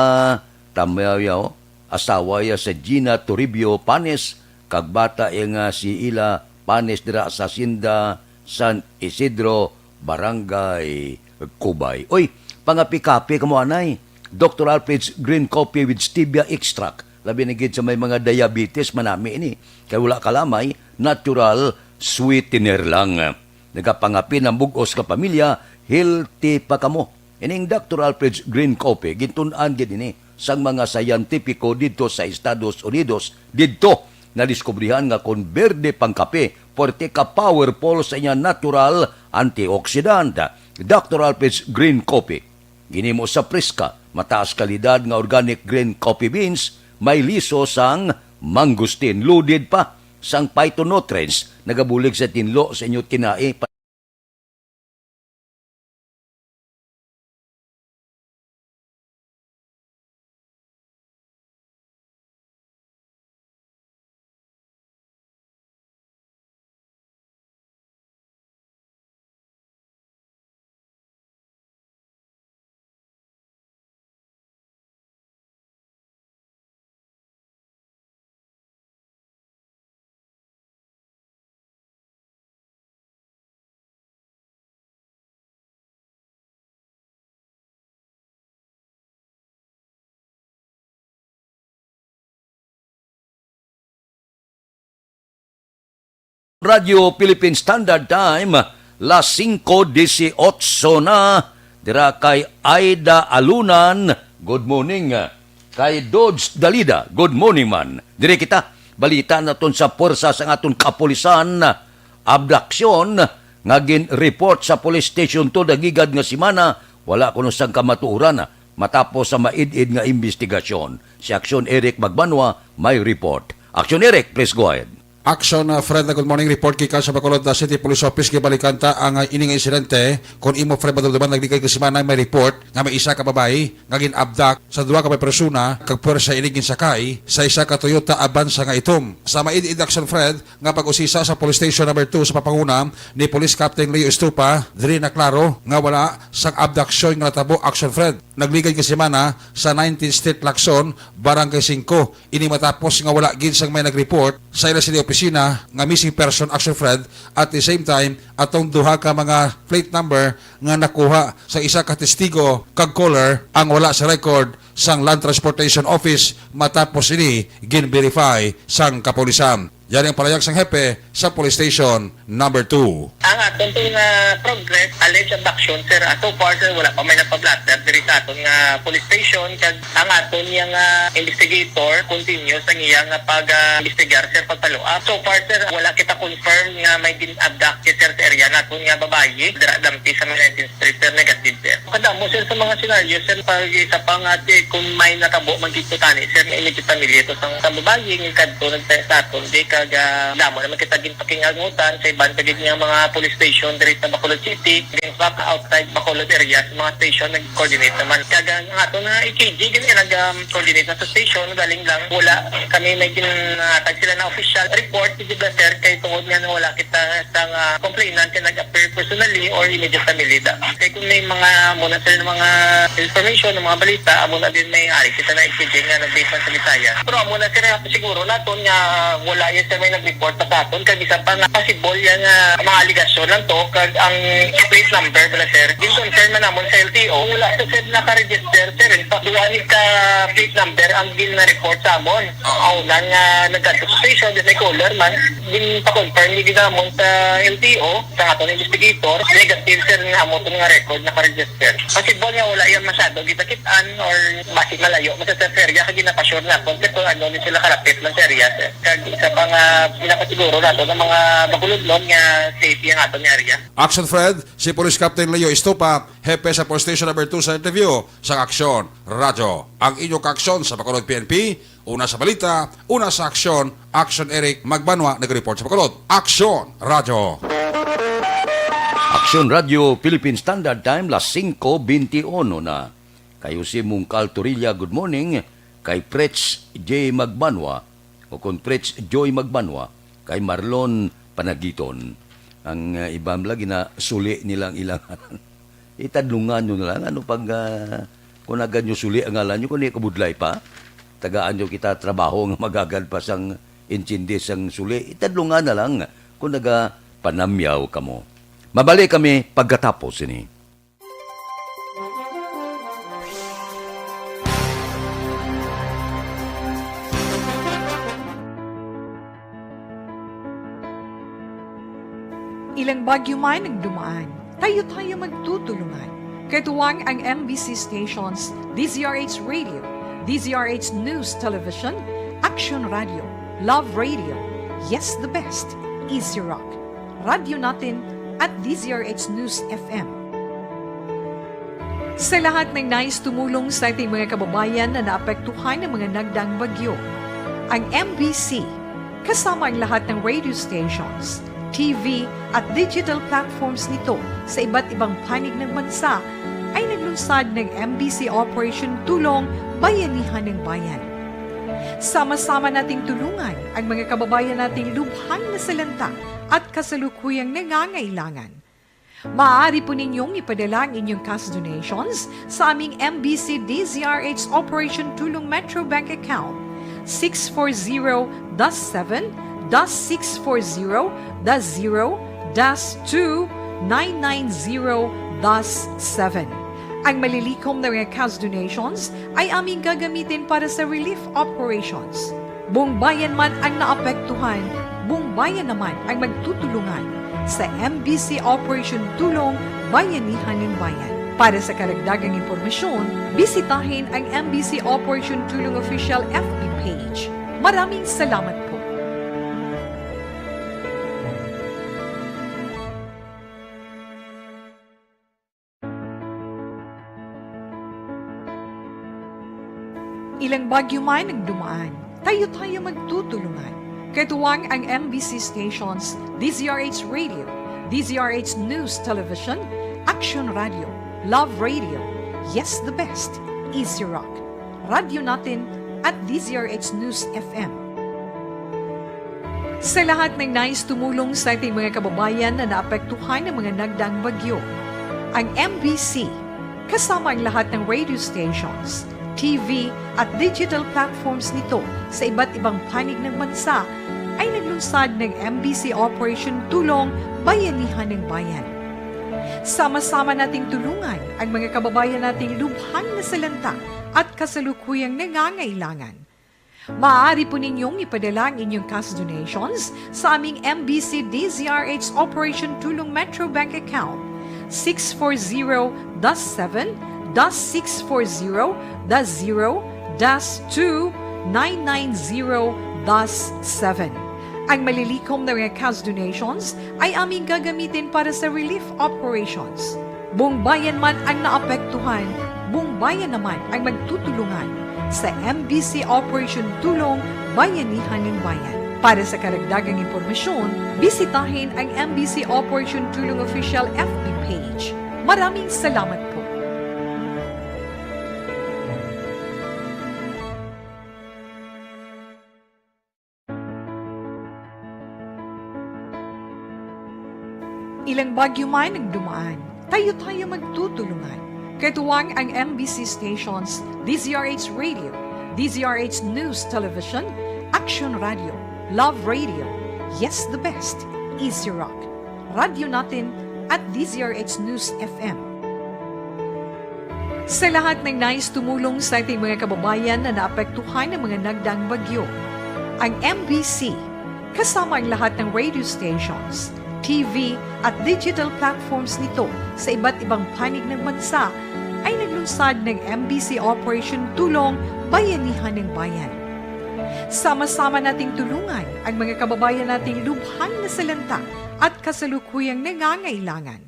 Tamyaw yaw, asawa ya sa Gina Toribio Panes, kag bata ya nga si Ila Panes dira sa Hacienda San Isidro, Barangay Cubay. Oy, pangapi-kapi kamo anay. Doctor Alfred's Green Coffee with Stevia Extract. Labi na gid sa may mga diabetes, manami ini. Kay wala kalamay, natural sweetener lang. Nagapangapi ng bug-os nga pamilya, healthy pa kamo. Ining Doctor Alfred's Green Coffee, gintun-an gid ini sang mga siyentipiko didto sa Estados Unidos. Didto, nadiskubrihan nga kon berde pang kape, puwerte ka powerful sa iya natural antioxidant. Doctor Alfred's Green Coffee. Ginhimo sa preska, mataas kalidad nga organic green coffee beans, may liso sang mangosteen, loaded pa sang phytonutrients, nagabulig sa tinlo sa inyo tinai. Radyo Philippine Standard Time, las singko dieciocho na. Dira kay Aida Alunan, good morning. Kay Dodge Dalida, good morning man. Diri kita, balita naton sa puwersa sang aton kapulisan. Abduction nga gin-report sa police station to nagigad nga semana, wala kuno sang kamatuoran matapos sa maid-id nga imbestigasyon. Si Action Eric Magbanwa may report. Action Eric, please go ahead. Action, uh, Fred, good morning. Report gikan sa Bacolod, uh, City Police Office. Gibalikan ta ang, uh, ini nga insidente. Kung imo, Fred, madumduman, nagligad nga semana may report nga may isa ka babayi nga gin-abduct sa duha ka persona, kag puwersa ini ginsakay sa isa ka Toyota Avanza nga itom. Sa maid-id action, Fred, nga pag-usisa sa Police Station Number Two sa papanguna ni Police Captain Leo Estupa, diri naklaro nga wala sang abduction nga natabo, action, Fred. Nagligad nga semana sa nineteenth Street, Lacson, Barangay Singko. Ini matapos nga wala gid sang may nag-report sa ila sini opisina nga missing person, action, Fred. At the same time, atong duha ka mga plate number nga nakuha sa isa ka testigo kag caller ang wala sa record sang Land Transportation Office matapos ini gin-verify sang kapulisan. Yari ang palayag sang hepe sa Police Station Number Two. Ang aton po nga progress, alleged abduction, sir, ah, so far, sir, wala pa may nagpa-blotter diri sa aton nga police station. Kag ang aton nga investigator continues ang iya nga pag, ah, investigar, sir, pag-follow up. So far, sir, wala kita confirm nga may gin-abduct, sir, sa area naton nga babayi, dira dampi sa may nineteenth Street, sir, negative, sir. Kadamo, sir, sa mga senaryo, sir, pag isa pa nga, sir, kung may natabo man dito tani, sir, nga immediate family ito sa, sa babayi, nga kadto nagtayo sa aton, di kag, ah, damo naman kita ginpakingamutan sa iban pa gid nga mga police station diri sa Bacolod City, in fact, outside Bacolod area, sa mga station, nag-coordinate naman. Kag ang aton nga E K G, gani nag, um, coordinate na sa station, galing lang, wala kami may ginatag sila na official report, di ba, sir, kay tungod nga wala kita sa nga complainant nga nag-appear personally or immediate family da. Kay kung may mga amo na, sir, mga information, mga balita, amo na din may ari kita na exchange nga nag-base man sa Bisaya. Pero amo na, sir, siguro naton nga wala yan, sir, may nag-report pa sa aton. Kag isa pa nga possible yan nga mga aligasyon lang to, kag ang plate number bala, sir. Gin-confirm man namon sa L T O, wala sa, sir, naka-register, sir. In fact, duha ni ka plate number ang gin-report sa amon. Oo. Ang una nga nagkadto sa station, then may caller man. Gin-confirm ni ginamon sa L T O, sa aton investigator, negative, sir, nga amo to nga record naka-register. Possible nga wala yan masyado gitakit-an or basi malayo man sa, sir, sa area, kag gina-assure naton, sir, kung ano ni sila kalapit lang sa area, sir. Kag isa pa nga ginapasiguro naton ang mga Bacolodnon nga safe ang aton nga area. Action, Fred, si Police Captain Leo Estupa, hepe sa Police Station Number Two, sa interview sa Aksyon Radyo. Ang inyong kaaksyon sa Bacolod P N P, una sa balita, una sa aksyon, Action Eric Magbanwa nag-report sa Bacolod. Aksyon Radyo. Aksyon Radyo, Philippine Standard Time, las singko beintiuno na. Kay Jose Mungkal Torilla, good morning. Kay Pritz J Magbanwa, o kon Pritz Joy Magbanwa, kay Marlon Panagiton. Ang, uh, iban lagi na suli nilang ilang Itadlungan nyo na lang, ano pag, ah, kung agad nyo suli ang ngalan nyo, kung di kabudlay pa, tagaan nyo kita trabaho nga magagad pa sang intindi sang suli. Itadlungan na lang kung nagapanamyaw kamo. Mabalik kami pagkatapos sini. Ilang bagyo man ang dumaan, tayo-tayo magtutulungan. Katuwang ang M B C stations, D Z R H Radio, D Z R H News Television, Action Radio, Love Radio, Yes the Best, Easy Rock, Radyo Natin, at D Z R H News F M. Sa lahat ng nais tumulong sa ating mga kababayan na naapektuhan ng mga nagdaang bagyo, ang M B C, kasama ang lahat ng radio stations, T V, at digital platforms nito sa iba't ibang panig ng bansa, ay naglunsad ng M B C Operation Tulong Bayanihan ng Bayan. Sama-sama nating tulungan ang mga kababayan nating lubhang nasalanta at kasalukuyang nangangailangan. Maaari po ninyong ipadala ang inyong cash donations sa aming M B C D Z R H Operation Tulong Metro Bank Account, six four zero dash seven dash six four zero dash zero dash two nine nine zero dash seven. Ang malilikom na mga cash donations ay aming gagamitin para sa relief operations. Buong bayan man ang naapektuhan, buong bayan naman ang magtutulungan sa M B C Operation Tulong Bayanihan ng Bayan. Para sa karagdagang impormasyon, bisitahin ang M B C Operation Tulong Official F B page. Maraming salamat po. Ilang bagyo man ang dumaan, tayo-tayo magtutulungan. Katuwang ang M B C stations, D Z R H Radio, D Z R H News Television, Action Radio, Love Radio, Yes the Best, Easy Rock, Radyo Natin, at D Z R H News F M. Sa lahat ng nais tumulong sa ating mga kababayan na naapektuhan ng mga nagdaang bagyo, ang M B C, kasama ang lahat ng radio stations, T V, at digital platforms nito sa iba't ibang panig ng bansa, ay naglunsad ng M B C Operation Tulong Bayanihan ng Bayan. Sama-sama nating tulungan ang mga kababayan nating lubhang nasalanta at kasalukuyang nangangailangan. Maaari po ninyong ipadala ang inyong cash donations sa aming M B C D Z R H Operation Tulong Metro Bank Account six four zero dash seven dash six four zero dash zero dash two nine nine zero dash seven. Ang malilikom na mga cash donations ay aming gagamitin para sa relief operations. Buong bayan man ang naapektuhan, buong bayan naman ang magtutulungan sa M B C Operation Tulong Bayanihan ng Bayan. Para sa karagdagang impormasyon, bisitahin ang M B C Operation Tulong Official F B page. Maraming salamat po. Ilang bagyo man ang dumaan, tayo-tayo magtutulungan. Katuwang ang M B C stations, D Z R H Radio, D Z R H News Television, Action Radio, Love Radio, Yes the Best, Easy Rock, Radyo Natin, at D Z R H News F M. Sa lahat ng nais tumulong sa ating mga kababayan na naapektuhan ng mga nagdaang bagyo, ang M B C, kasama ang lahat ng radio stations, T V, at digital platforms nito sa iba't ibang panig ng bansa, ay naglunsad ng M B C Operation Tulong Bayanihan ng Bayan. Sama-sama nating tulungan ang mga kababayan nating lubhang nasalanta at kasalukuyang nangangailangan.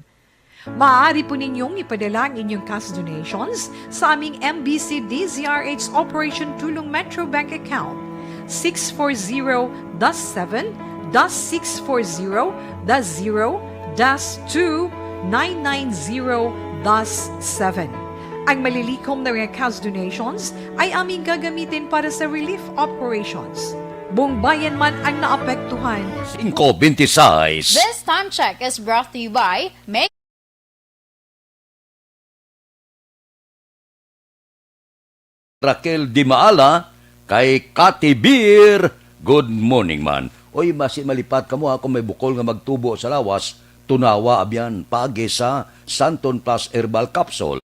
Maaari po ninyong ipadala ang inyong cash donations sa aming M B C D Z R H Operation Tulong Metro Bank Account six four zero dash seven dash six four zero dash zero dash two nine nine zero dash seven. Ang malilikom na mga cash donations ay aming gagamitin para sa relief operations. Buong bayan man ang naapektuhan. Singko bente sais. This time check is brought to you by Make Raquel Dimaala, kay Kati Beer, good morning man. Oy, basi malipat kamo ha, kung may bukol nga magtubo sa lawas, tunawa abyan paagi sa Santon Plus Herbal Capsule.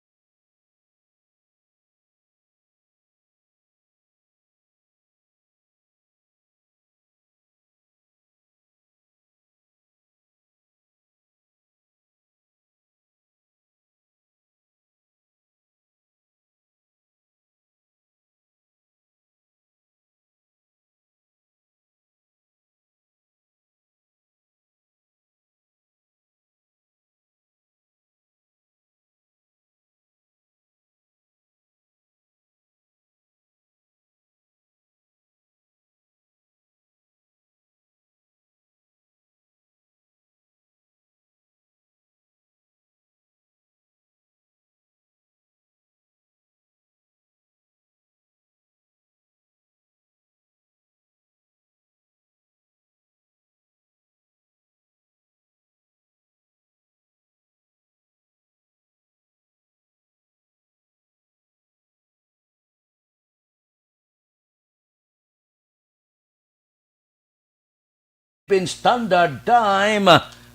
Philippine Standard Time,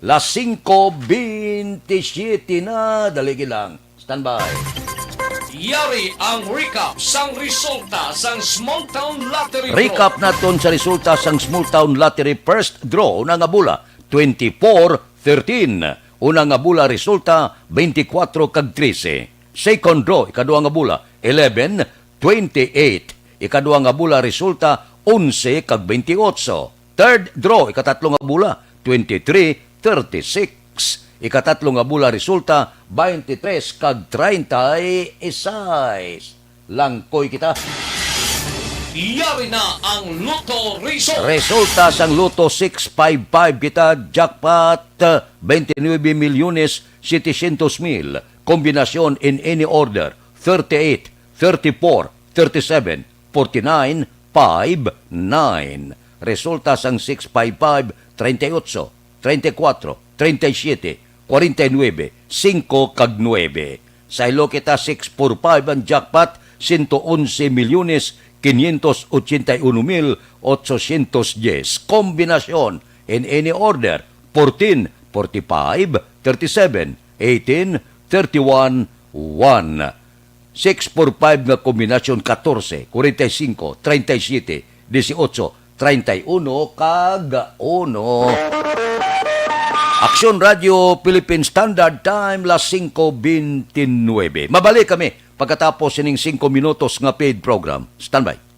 las singko bente siyete na. Dali lang. Standby. Yari ang recap sang resulta sang Small Town Lottery Draw. Recap naton sa resulta sang Small Town Lottery first draw na nga bola, twenty-four thirteen. Una nga bola resulta, twenty-four kag trese. Second draw, ikaduha nga bola, eleven twenty-eight. Ikaduha nga bola resulta, onse kag twenty-eight. Third draw, ikatatlo nga bola, twenty-three thirty-six. Ikatatlo nga bola resulta, twenty-three kag treinta y seis. Langkoy kita. Yari na ang Lotto Result. Resulta sang Lotto six five five kita, jackpot, uh, twenty-nuebe milyones setecientos mil. Kombinasyon in any order, thirty-eight, thirty-four, thirty-seven, forty-nine, five, nine. Resulta sang six five five, treinta y ocho, treinta y cuatro, treinta y siete, cuarenta y nueve, singko kag nuebe. Saylo kita, six four five ang jackpot, ciento once milyones quinientos ochenta y uno mil ochocientos diez. Kombinasyon in any order, fourteen, forty-five, thirty-seven, eighteen, thirty-one, one. Six four five nga kombinasyon, katorse, kwarenta y singko, treinta y siete, dieciocho, treinta y uno, kag uno. Aksyon Radio Philippine Standard Time, las singko beintinuebe. Mabalik kami pagkatapos sining singko minutos nga paid program. Standby.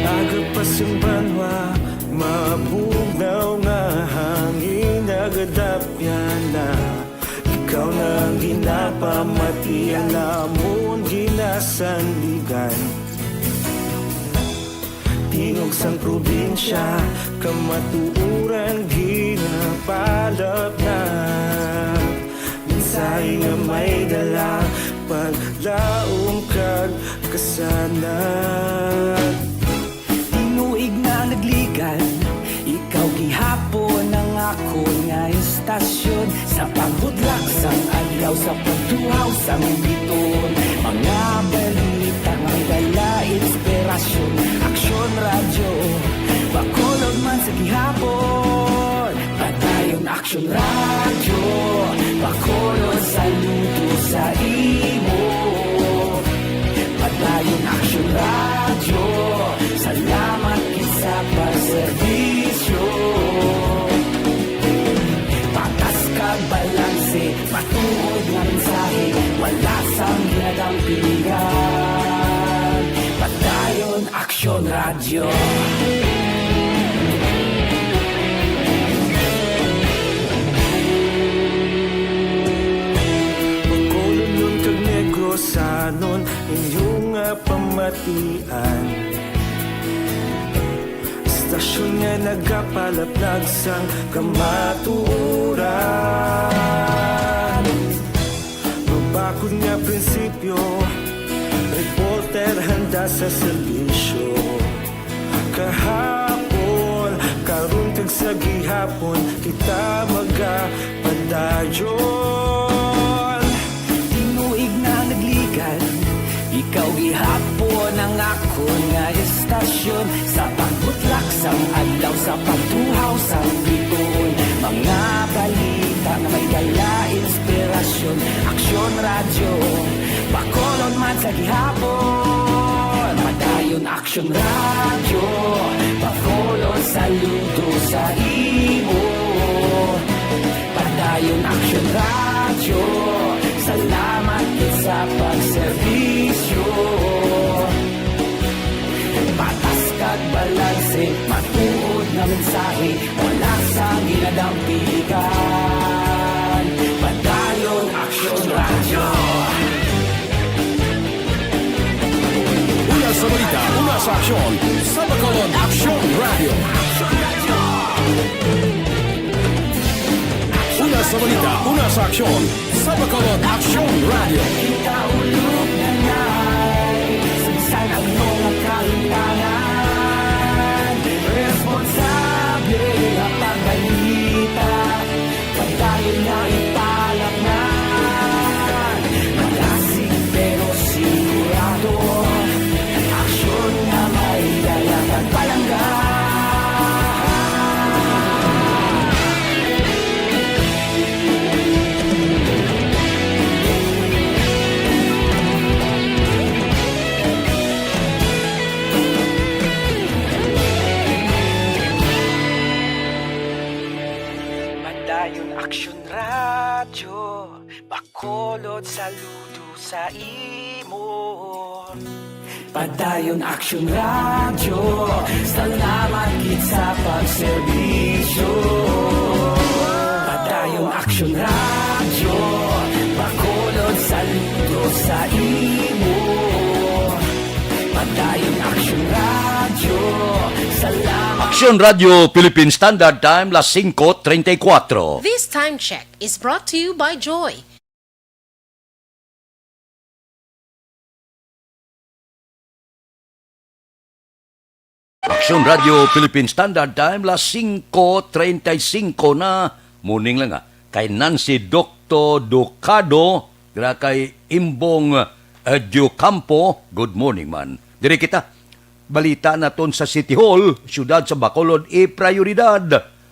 Aga pa sing banwa, mabugnaw nga hangin nagadapyan na. Ikaw na ang ginapamatian namon, ginasandigan. Tingog sang probinsya, kamatuoran ginapalapnap. Mensahe nga may dala, paglaom kag kasanag. Tinuig na nagligan, ikaw gihapon ang akon nga istasyon. Sa pagbudlak sang adlaw, sa pagtuhaw sang bituon, mga balita nga may dala inspirasyon. Aksyon Radyo, Bacolod man sa gihapon. Padayon Aksyon Radyo, Bacolod, saludo sa imo. Padayon Aksyon Radyo, salamat gid sa pagserbisyo. Patas kag balanse, matuod nga mensahe, wala sang ginadampingan. Padayon Aksyon Radyo. Bacolodnon kag Negrosanon, inyo nga pamatian. Istasyon nga nagapalaplag sang kamatuoran. Mabakod nga prinsipyo, reporter handa sa serbisyo. Kahapon, karon kag sa gihapon, kita magapadayon. Tinuig na nagligan, ikaw gihapon ang akon nga istasyon. Sa pagbutlak sang adlaw, sa pagtuhaw sang bituon, mga balita nga may dala inspirasyon. Aksyon Radyo, Bacolod man sa gihapon. Padayon Aksyon Radyo, pakulot saludo sa imo. Padayon Aksyon Radyo, salamat gid sa pagserbisyo. Patas kag balanse, matuod nga mensahe, wala sang ginadampiligan. Padayon Aksyon Radyo. Una sa balita, una sa aksyon, sa Bacolod Aksyon Radio. Una sa balita, una sa aksyon, sa Bacolod Aksyon Radio. Kita ulog na ngay, sa bisan ang mga kalimtangan, responsable nga pagbalita. Padayon nga ipalatnan, malasig pero sigurado. Aksyon nga may dala kag palangga. Padayon Aksyon Radyo, bakulod saludo sa imo. Padayon Aksyon Radyo, salamat gid sa pagserbisyo. Padayon Aksyon Radyo, bakulod saludo sa imo. Padayon Aksyon Radyo, salamat. Aksyon Radyo Philippine Standard Time, las singko treinta y cuatro. This time check is brought to you by Joy. Aksyon Radyo Philippine Standard Time, las singko treinta y cinco na. Morning lang, ah. Kay Nancy Docto Ducado, dira kay Imbong, eh, Diocampo, good morning man. Diri kita. Balita naton sa City Hall, siyudad sa Bacolod, i-prioridad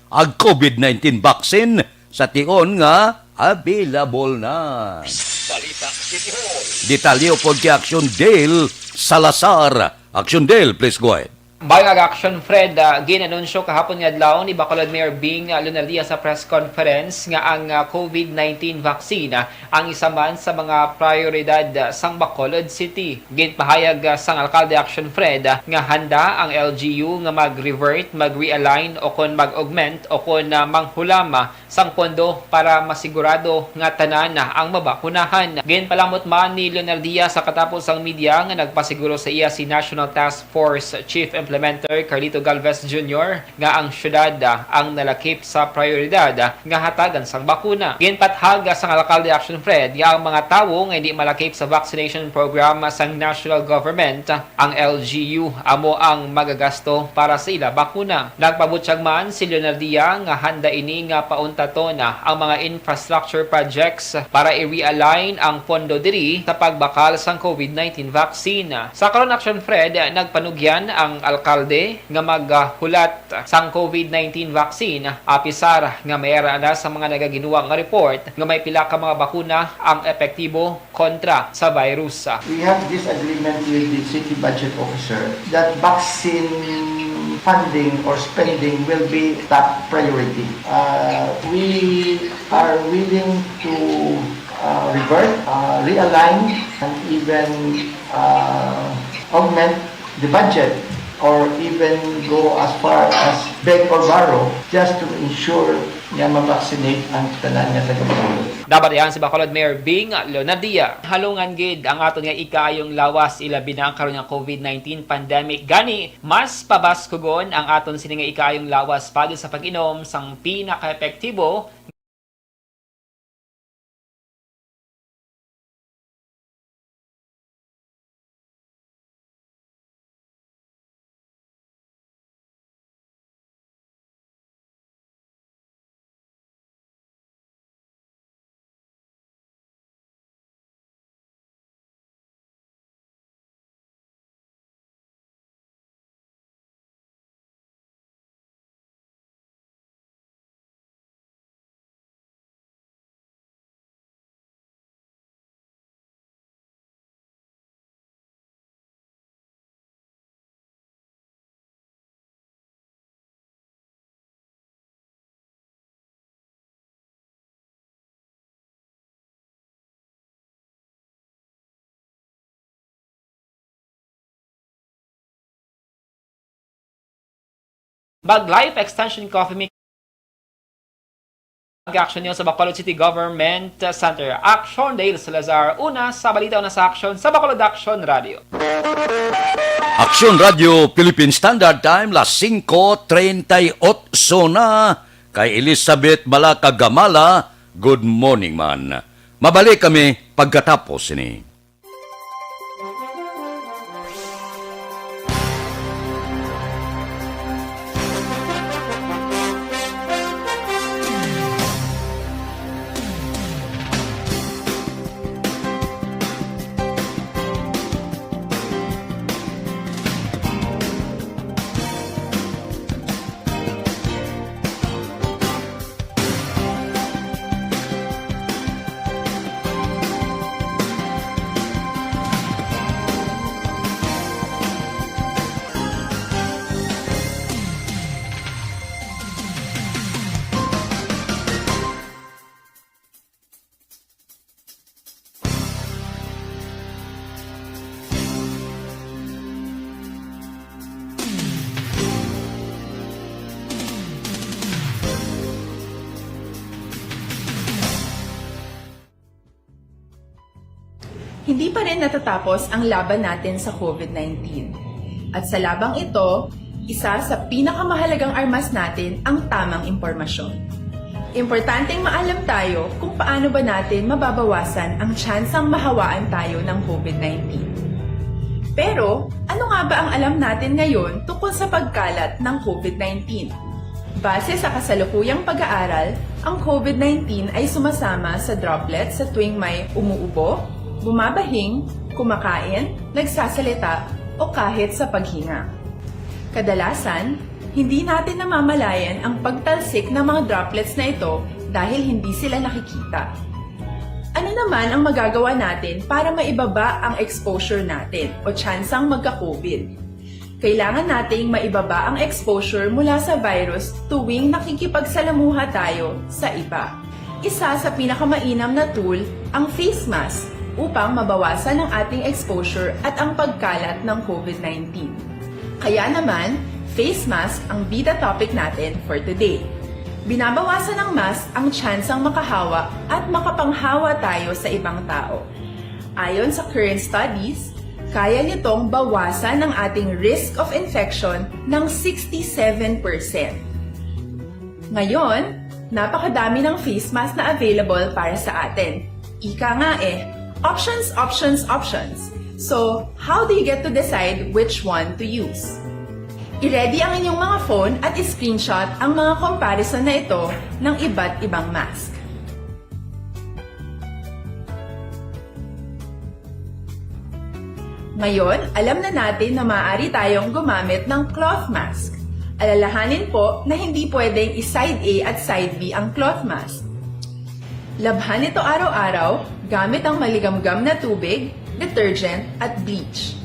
ang covid nineteen vaccine sa tion nga available na. Balita City Hall. Detalye upod kay Aksyon Dale Salazar. Aksyon Dale, please go ahead. Bayag Aksyon Fred, ah, gin-anunsyo kahapon nga adlaw ni Bacolod Mayor Bing, ah, Lunardia sa press conference nga ang, ah, covid nineteen vaccine, ah, ang isa man sa mga prioridad, ah, sang Bacolod City. Ginpahayag, ah, sang Alkalde Action Fred, ah, nga handa ang L G U nga mag-revert, mag-realign o kon mag-augment o kon, ah, manghulam, ah, sang pondo para masigurado nga tanan, ah, ang mabakunahan. Ginpalamot man ni Leonardia sa katapos sang media nga nagpasiguro sa iya si National Task Force Chief Implementer Carlito Galvez Junior nga ang syudad, ah, ang nalakip sa prioridad, ah, nga hatagan sang bakuna. Ginpathag, ah, sang Alcalde Action Fred nga ang mga tawo nga hindi malakip sa vaccination program, ah, sang national government, ah, ang L G U amo ang magagasto para sa ila bakuna. Nagpabutyag man si Leonardia nga handa ini nga pauntaton, ah, ang mga infrastructure projects para i-realign ang pondo diri sa pagbakal sang covid nineteen vaccine. Sa karon, Action Fred, nagpanugyan ang alkalde nga maghulat sang covid nineteen vaccine, apisar nga may ara na sa mga nagaginuwa nga report nga may pila ka mga bakuna ang epektibo kontra sa virus. We have this agreement with the city budget officer that vaccine funding or spending will be top priority. Uh, we are willing to, uh, revert, uh, realign, and even, uh, augment the budget or even go as far as beg or borrow just to ensure nga ma-vaccinate ang tanan nga taga-Bacolod. Nabatian si Bacolod Mayor Bing Leonadia. Halungan gid ang aton nga ikaayong lawas, ilabi na ang karon nga covid nineteen pandemic. Gani, mas pabaskugon ang aton sini nga ikaayong lawas pagid sa pag-inom sang pinakaepektibo Mag Life Extension Coffee Mix. Action News sa Bacolod City Government Center. Action, Dale Salazar. Una sa balita, una sa action sa Bacolod Action Radio. Action Radio Philippine Standard Time, las singko treinta y ocho na. Kay Elizabeth Balaca Gamala, good morning man. Mabalik kami pagkatapos ini. Hindi pa rin natatapos ang laban natin sa COVID nineteen. At sa labang ito, isa sa pinakamahalagang armas natin ang tamang impormasyon. Importanteng maalam tayo kung paano ba natin mababawasan ang tsansang mahawaan tayo ng COVID nineteen. Pero, ano nga ba ang alam natin ngayon tungkol sa pagkalat ng COVID nineteen? Base sa kasalukuyang pag-aaral, ang COVID nineteen ay sumasama sa droplets sa tuwing may umuubo, bumabahing, kumakain, nagsasalita, o kahit sa paghinga. Kadalasan, hindi natin namamalayan ang pagtalsik ng mga droplets na ito dahil hindi sila nakikita. Ano naman ang magagawa natin para maibaba ang exposure natin o tsansang magka-COVID? Kailangan nating maibaba ang exposure mula sa virus tuwing nakikipagsalamuha tayo sa iba. Isa sa pinakamainam na tool ang face mask upang mabawasan ang ating exposure at ang pagkalat ng COVID nineteen. Kaya naman, face mask ang bida topic natin for today. Binabawasan ng mask ang tsansang makahawa at makapanghawa tayo sa ibang tao. Ayon sa current studies, kaya nitong bawasan ang ating risk of infection ng sixty-seven percent. Ngayon, napakadami ng face mask na available para sa atin. Ika nga eh, options, options, options. So, how do you get to decide which one to use? I-ready ang inyong mga phone at i-screenshot ang mga comparison na ito ng iba't ibang mask. Ngayon, alam na natin na maaari tayong gumamit ng cloth mask. Alalahanin po na hindi pwedeng i-side A at side B ang cloth mask. Labhan ito araw-araw gamit ang maligamgam na tubig, detergent, at bleach.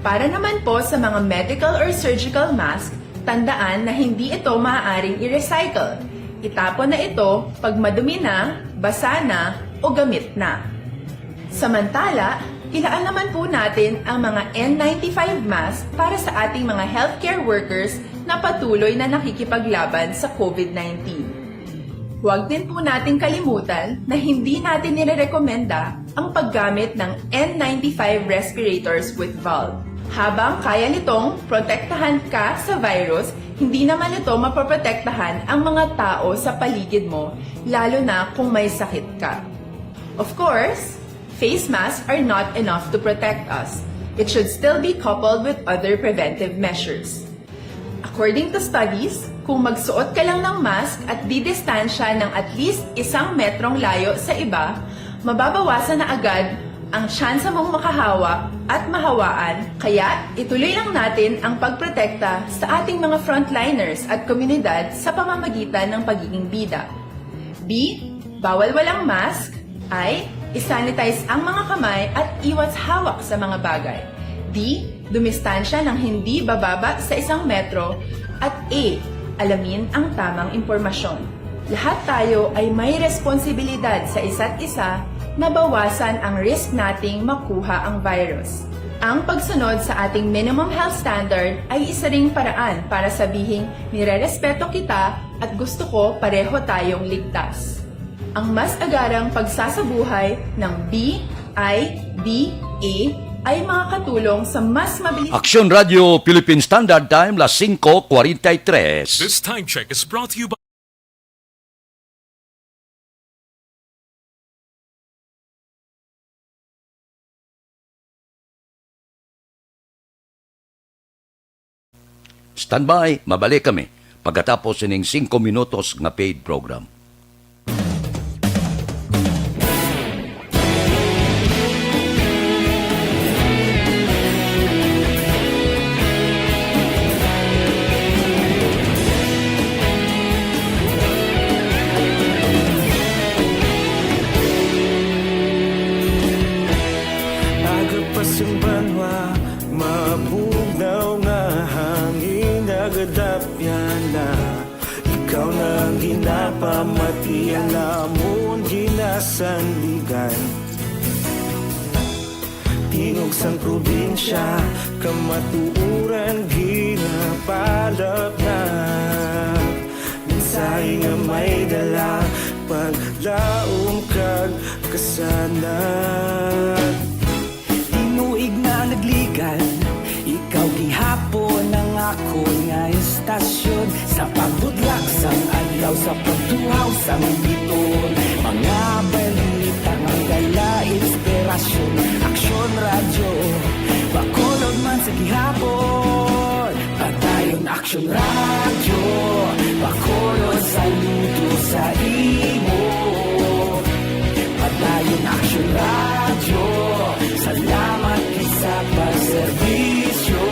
Para naman po sa mga medical or surgical mask, tandaan na hindi ito maaaring i-recycle. Itapon na ito pag madumi na, basa na, o gamit na. Samantala, ilaan naman po natin ang mga N ninety-five mask para sa ating mga healthcare workers na patuloy na nakikipaglaban sa COVID nineteen. Huwag din po nating kalimutan na hindi natin nirerekomenda ang paggamit ng N ninety-five respirators with valve. Habang kaya nitong protektahan ka sa virus, hindi naman ito mapoprotektahan ang mga tao sa paligid mo, lalo na kung may sakit ka. Of course, face masks are not enough to protect us. It should still be coupled with other preventive measures. According to studies, kung magsuot ka lang ng mask at didistansya ng at least isang metrong layo sa iba, mababawasan na agad ang tsansa mong makahawa at mahawaan, kaya ituloy lang natin ang pagprotekta sa ating mga frontliners at komunidad sa pamamagitan ng pagiging bida. B, bawal walang mask. I, i-sanitize ang mga kamay at iwas hawak sa mga bagay. D, dumistansya ng hindi bababa sa isang metro. At E, alamin ang tamang impormasyon. Lahat tayo ay may responsibilidad sa isa't isa na bawasan ang risk nating makuha ang virus. Ang pagsunod sa ating minimum health standard ay isa ring paraan para sabihing nirerespeto kita at gusto ko pareho tayong ligtas. Ang mas agarang pagsasabuhay ng B I D A ay makakatulong sa mas mabilis Aksyon Radyo Philippine Standard Time, las singko kwarenta y tres. This time check is brought to you by Standby, mabalik kami pagkatapos sining singko minutos nga paid program. Aga pa sang banwa, mabugnaw nga hangin nagadapyan na. Ikaw na ang ginapamati, ang amon ginasandigan. Tingog sang probinsya, kamatuoran ginapalap na. Mensahe nga may dala, paglaom kag kasanag. Tinuig na nagligan, ikaw gihapon ang akon nga istasyon. Sa pagbutlak sang adlaw, sa pagtuhaw sang biton, mga balita nga dala inspirasyon. Aksyon Radyo, Bacolod man sa gihapon. Padayon Aksyon Radyo, Bacolod, saludo sa imo. Padayon Aksyon Radyo, salamat gid sa pagserbisyo.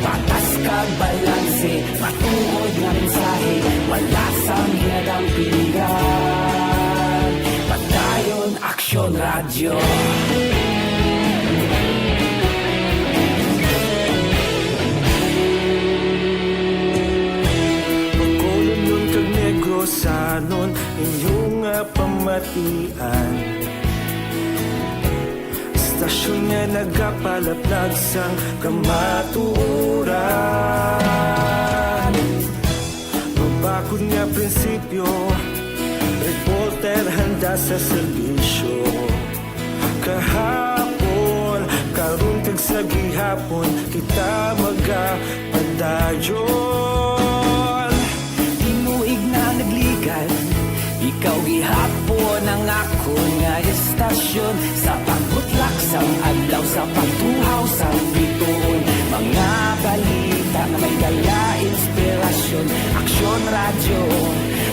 Patas kag balanse, matuod nga mensahe, wala sang ginadampigan. Padayon Aksyon Radyo. Bacolodnon kag Negrosanon, inyo nga pamatian. Istasyon nga nagapalaplag sang kamatuoran. Mabakod nga prinsipyo, reporter handa sa serbisyo. Kahapon, karon kag sa gihapon, kita magapadayon. Tinuig na nagligan, ikaw gihapon ang akon nga istasyon. Sa pagbutlak sang adlaw, sa pagtuhaw sang bituon, mga balita nga may dala inspirasyon. Aksyon Radyo,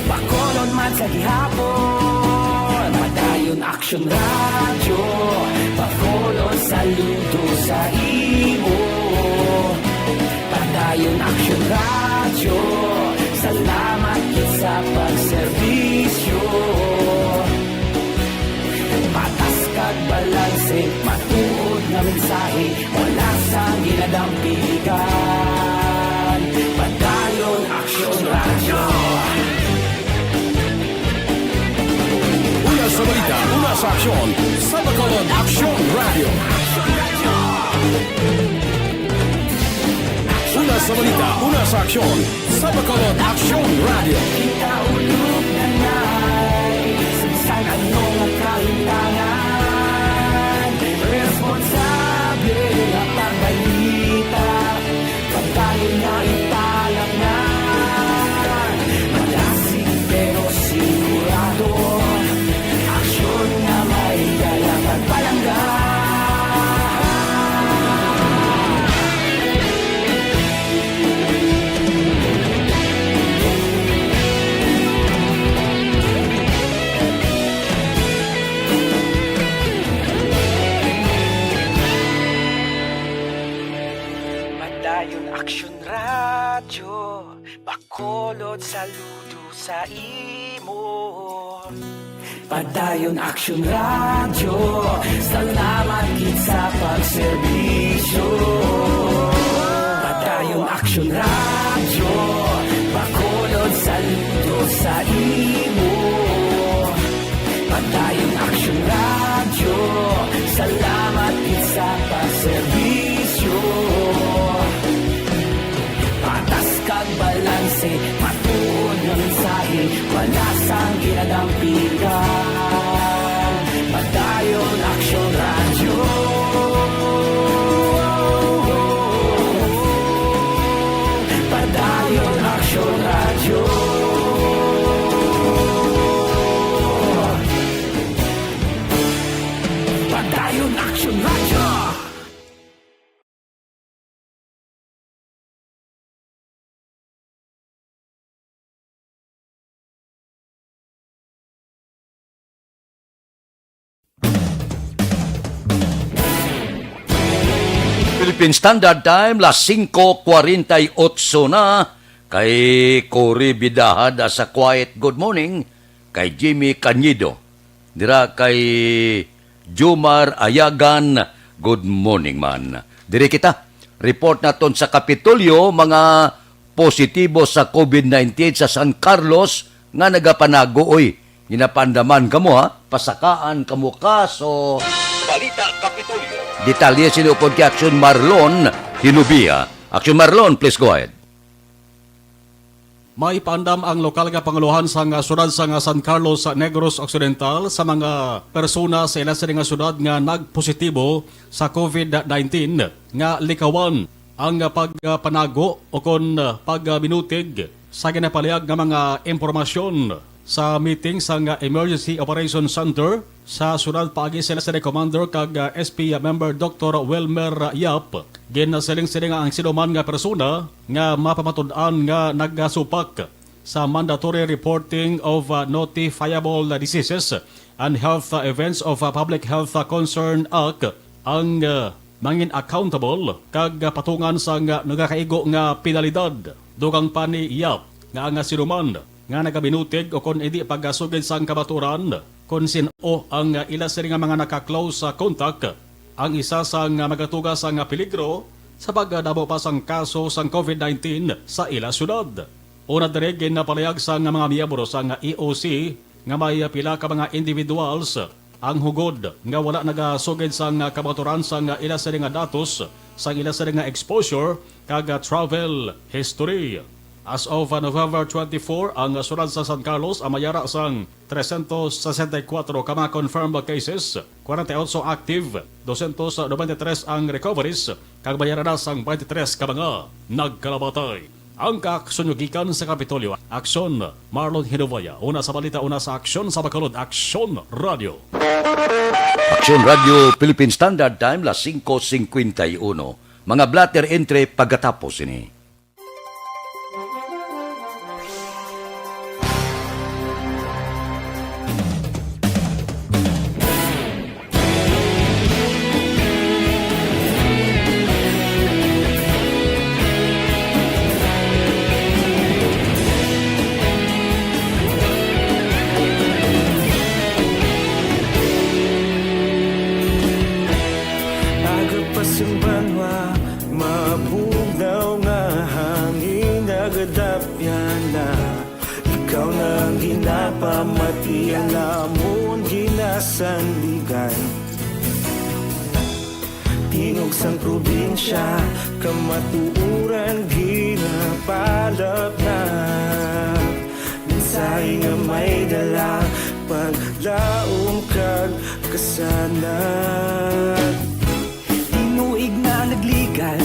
Bacolod man sa gihapon. Padayon Aksyon Radyo, Bacolod, saludo sa imo. Padayon Aksyon Radyo, salamat gid sa pagserbisyo. Patas kag balanse, matuod nga mensahe, wala sang ginadampigan. Padayon Aksyon Radyo. Una sa balita, una sa aksyon, sa Bacolod Aksyon Radyo. Una sa balita, una sa aksyon, sa Bacolod Aksyon Radyo. Kita ulog na nay, sa bisan ano nga kahitangan, responsable nga pagbalita. Pagdayon na ipalangnan, malasig pero sigurado, aksyon nga may dala pagpalangga. Padayon Aksyon Radyo, Bacolod, saludo sa imo. Padayon Aksyon Radyo, salamat gid sa pagserbisyo. Padayon Aksyon Radyo, Bacolod, saludo sa imo. Padayon Aksyon Radyo, salamat Padayon Aksyon Radyo. Padayon Aksyon Radyo. Padayon Aksyon Radyo. Philippine Standard Time, las singko kwarenta y otso na. Kay Cory Bidahad sa Quiet Good Morning, kay Jimmy Cañido. Dira kay Jomar Ayagan, good morning man. Diri kita, report naton sa Kapitolyo, mga positibo sa covid nineteen sa San Carlos nga nagapanago, oy. Ginapandaman kamo, ha? Pasakaan kamo kaso. Balita Kapitolyo. Detalye sini upod kay Aksyon Marlon Hilubia. Aksyon Marlon, please go ahead. May paandam ang lokal nga pangulohan sang, ah, siyudad sang, ah, San Carlos, sa Negros Occidental, sa mga persona sa ila sini nga siyudad nga nagpositibo sa covid nineteen nga likawan ang, ah, pagpanago ukon, ah, pagbinutig sa ginapalihag nga mga impormasyon sa meeting sang, ah, Emergency Operations Center sa siyudad paagi sila sa Commander kag, ah, S P member Doktor Wilmer Yap. Ginasiling sini nga ang sinuman nga persona nga mapamatud-an nga nagasupak sa Mandatory Reporting of, uh, Notifiable Diseases and Health, uh, Events of, uh, Public Health, uh, Concern Act ang, uh, mangin accountable kag, uh, patungan sang, uh, nagakaigo nga penalidad. Dugang pa ni Yap nga ang sinuman nga nagabinutig o kon indi pagasugid sang kamatuoran kon sin-o ang, uh, ila sini nga mga naka-close, uh, contact, ang isa sang, uh, magatuga sang, uh, peligro sa pagdamo pa sang kaso sang covid nineteen sa ila siyudad. Una diri, ginapalihag sang mga miyembro sang E O C nga may pila ka mga individuals ang hugod nga wala nagasugid sang kamaturan sang ila sini nga datos sang ila sini nga exposure kag travel history. As of November twenty-four, ang siyudad sa San Carlos ang may ara sang trescientos sesenta y cuatro ka mga confirmed cases, kwarenta y otso active, doscientos noventa y tres ang recoveries, kag may ara na sang twenty-tres ka mga nagkalamatay. Ang kaaksyon nyo gikan sa Kapitolyo, Aksyon, Marlon Hinovaya. Una sa balita, una sa aksyon sa Bacolod, Aksyon Radio. Aksyon Radio, Philippine Standard Time, las singko singkwenta y uno. Mga blotter entry pagkatapos ini. Aga pa sang banwa, mabugnaw nga hangin, nagadapyan na. Ikaw na ang ginapamati, ang amon ginasandigan. Tingog sang probinsya, kamatuoran ginapalapnap. Mensahe nga may dala, paglaom kag kasanag. Tinuig na nagligan,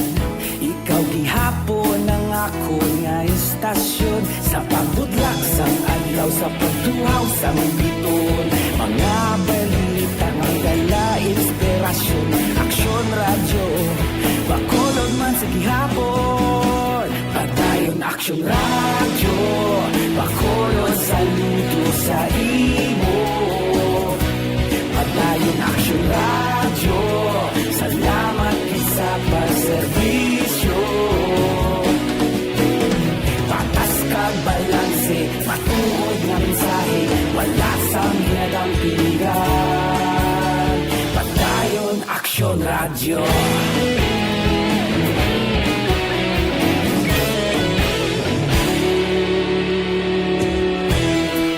ikaw gihapon ang akon nga istasyon. Sa pagbudlak sang adlaw, sa pagtuhaw sang biton, mga balita nga dala inspirasyon. Aksyon Radyo, Bacolod man sa gihapon. Padayon Aksyon Radyo, Bacolod saludo sa imo. Padayon Aksyon Radyo, salamat gid sa pagserbisyo. Patas kag balanse, matuod nga mensahe, wala sang ginadampigan. Padayon Aksyon Radyo.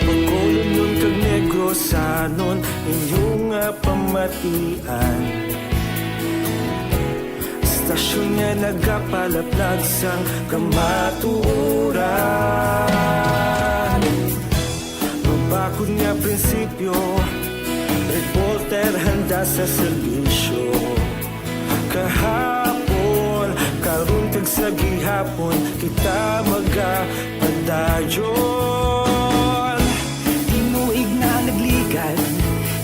Bacolodnon kag Negrosanon, inyo nga pamatian. Istasyon nga nagapalaplag sang kamatuoran. Mga Akon nga prinsipyo, reporter handa sa serbisyo. Kahapon, karon kag sa gihapon, kita magapadayon. Tinuig na nagligad,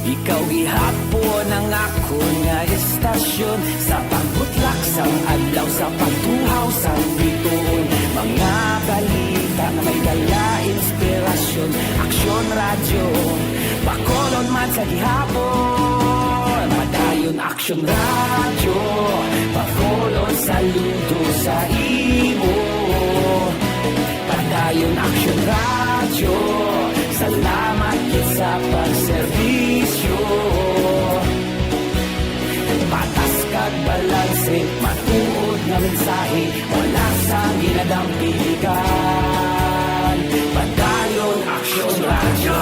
ikaw gihapon ang akon nga estasyon. Sa pagbutlak sang adlaw, sa pagtuhaw sang bituon, mga balita nga may dala inspirasyon. Aksyon Radyo, Bacolod man sa gihapon. Padayon Aksyon Radyo, Bacolod saludo sa imo. Padayon Aksyon Radyo, salamat gid sa pagserbisyo. Patas kag balanse, matuod nga mensahe, wala sang ginadampigan. Padayon Aksyon Radyo.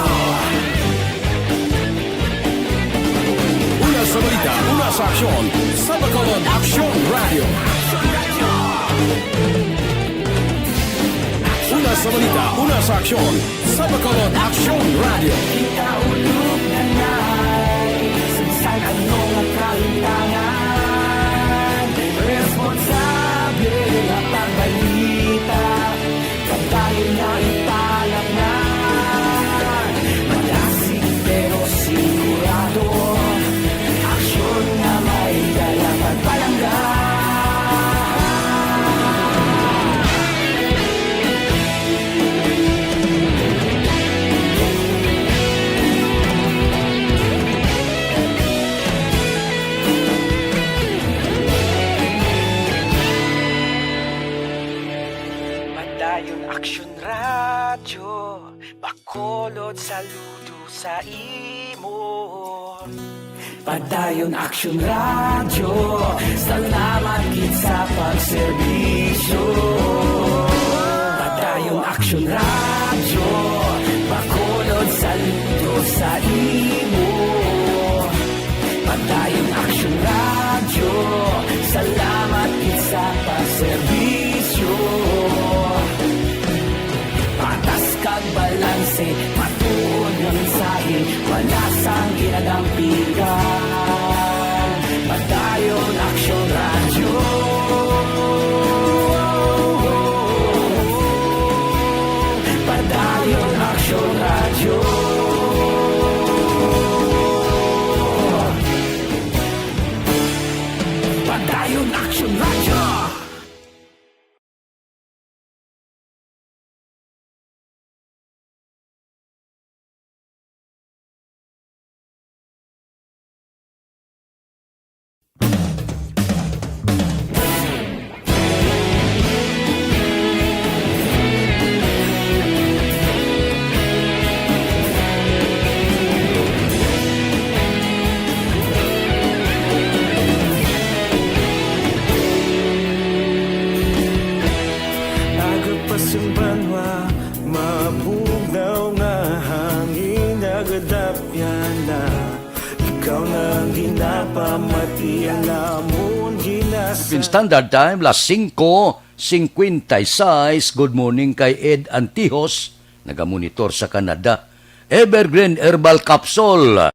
Una sa balita, una sa aksyon, sa Bacolod Aksyon Radyo. Una sa balita, una sa aksyon, sa Bacolod Aksyon Radyo. Kita ulog na nai, sa bisan ano nga kalimtangan. Responsable nga pagbalita, kabayo nga ipalatnan. Madasig pero sigurado, aksyon nga may dala pagpalangga. Padayon Aksyon Radyo, Bacolod saludo sa imo. Padayon Aksyon Radyo, salamat gid sa pagserbisyo. Padayon Aksyon Radyo, Bacolod saludo sa imo. Padayon Aksyon Radyo, salamat gid sa pagserbisyo. Patas kag balanse, matuod nga mensahe, wala sang ginadampigan. Padayon Aksyon Radyo. Padayon Aksyon Radyo. Padayon Aksyon Radyo. Agapas ang banwa, mabugnaw nga hangin, nagadapyan na. Ikaw na ang ginapamati, ang amon ginas- Philippine Standard Time, las singko cincuenta y seis. Good morning kay Ed Antihos, nagamonitor sa Canada. Evergreen Herbal Capsule.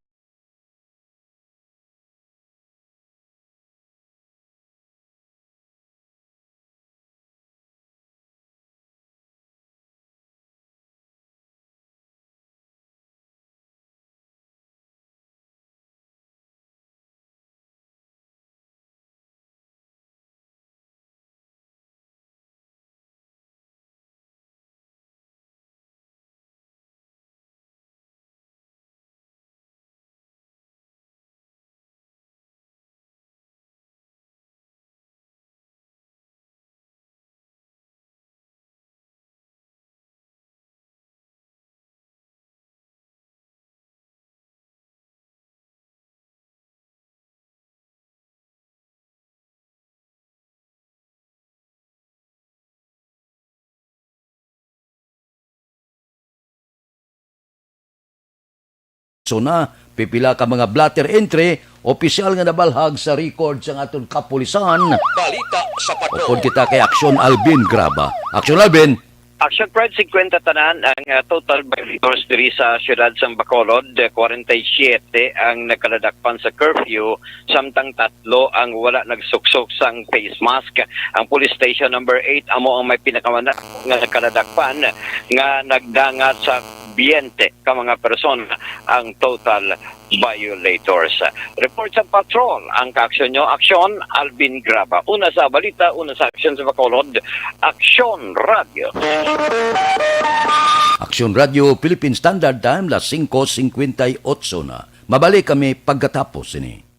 So na, pipila ka mga blotter entry, opisyal nga nabalhag sa record sang aton kapulisan. Balita sa Upod Pagtuon. Kita kay Aksyon Alvin Graba. Aksyon Alvin! Action Pride, fifty tanan ang, ah, total violators diri sa siyudad sang Bacolod. Forty-seven ang nakaladakpan sa curfew, samtang tatlo ang wala nagsuksok sang face mask. Ang Police Station Number Eight amo ang may pinakamanag nga nakaladakpan, nga nagdangat sa twenty ka mga persona ang total violators. Report sa patrol, ang kaaksyon nyo, aksyon, Alvin Graba. Una sa balita, una sa aksyon sa Bacolod, Aksyon Radio. Aksyon Radio, Philippine Standard Time, las singko singkwenta y otso na. Mabalik kami pagkatapos sini.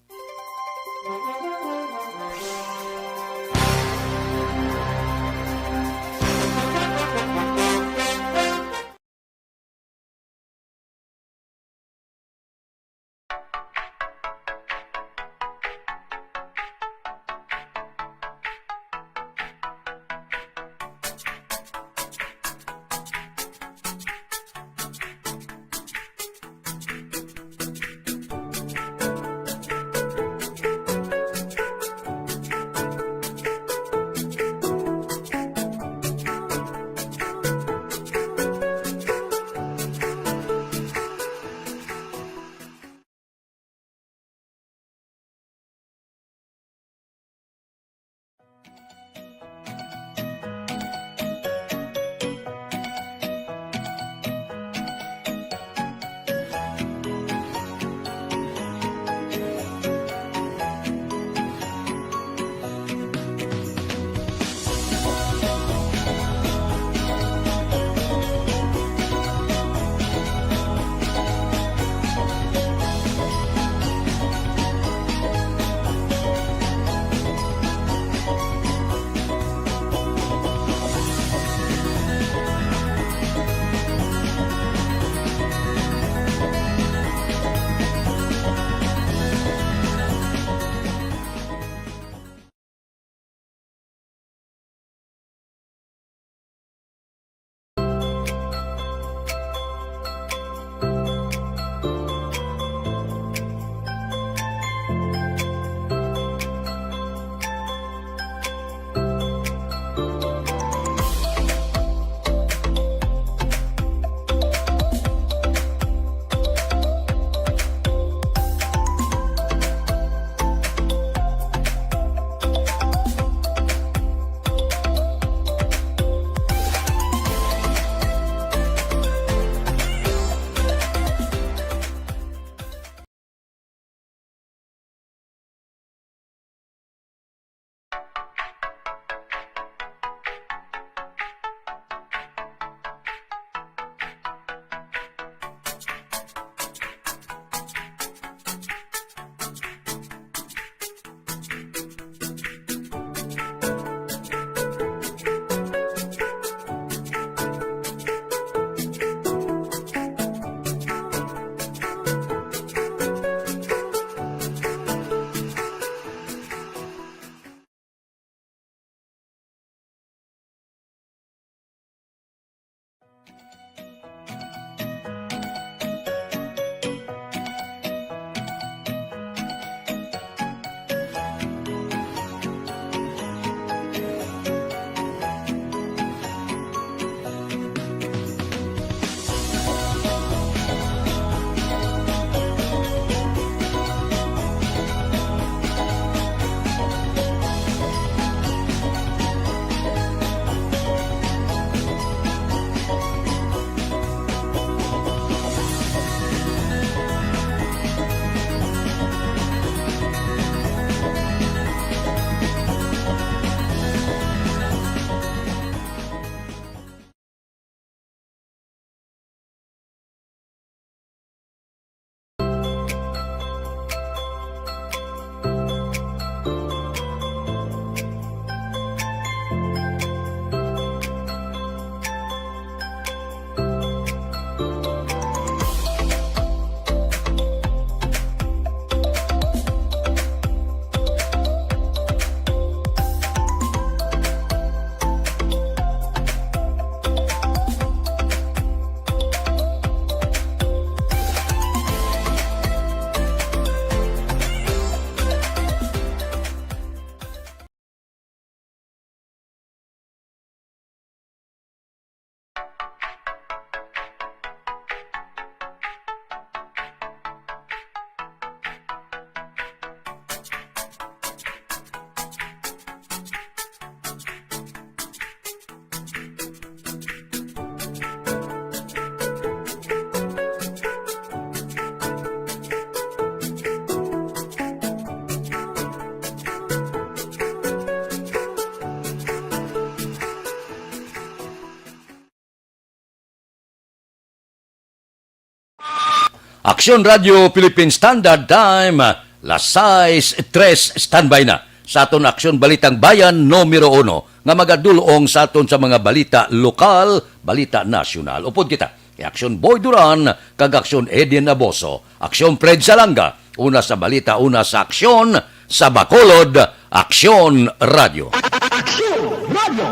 Aksyon Radio Philippine Standard Time, las sais tres, standby na sa aton Aksyon Balitang Bayan numero uno nga magadulong sa aton sa mga balita lokal, balita nasyonal. Upod kita kay Aksyon Boy Duran kag Aksyon Edin Aboso, Aksyon Fred Salanga, una sa balita, una sa aksyon, sa Bacolod, Aksyon Radio. Aksyon Radio!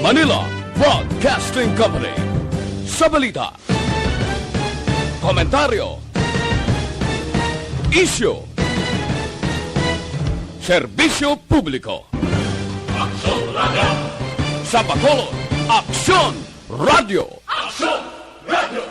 Manila Broadcasting Company. Sa balita, komentaryo, isyu, serbisyo publiko. Aksyon Radio. Sa Bacolod, Aksyon Radio. Aksyon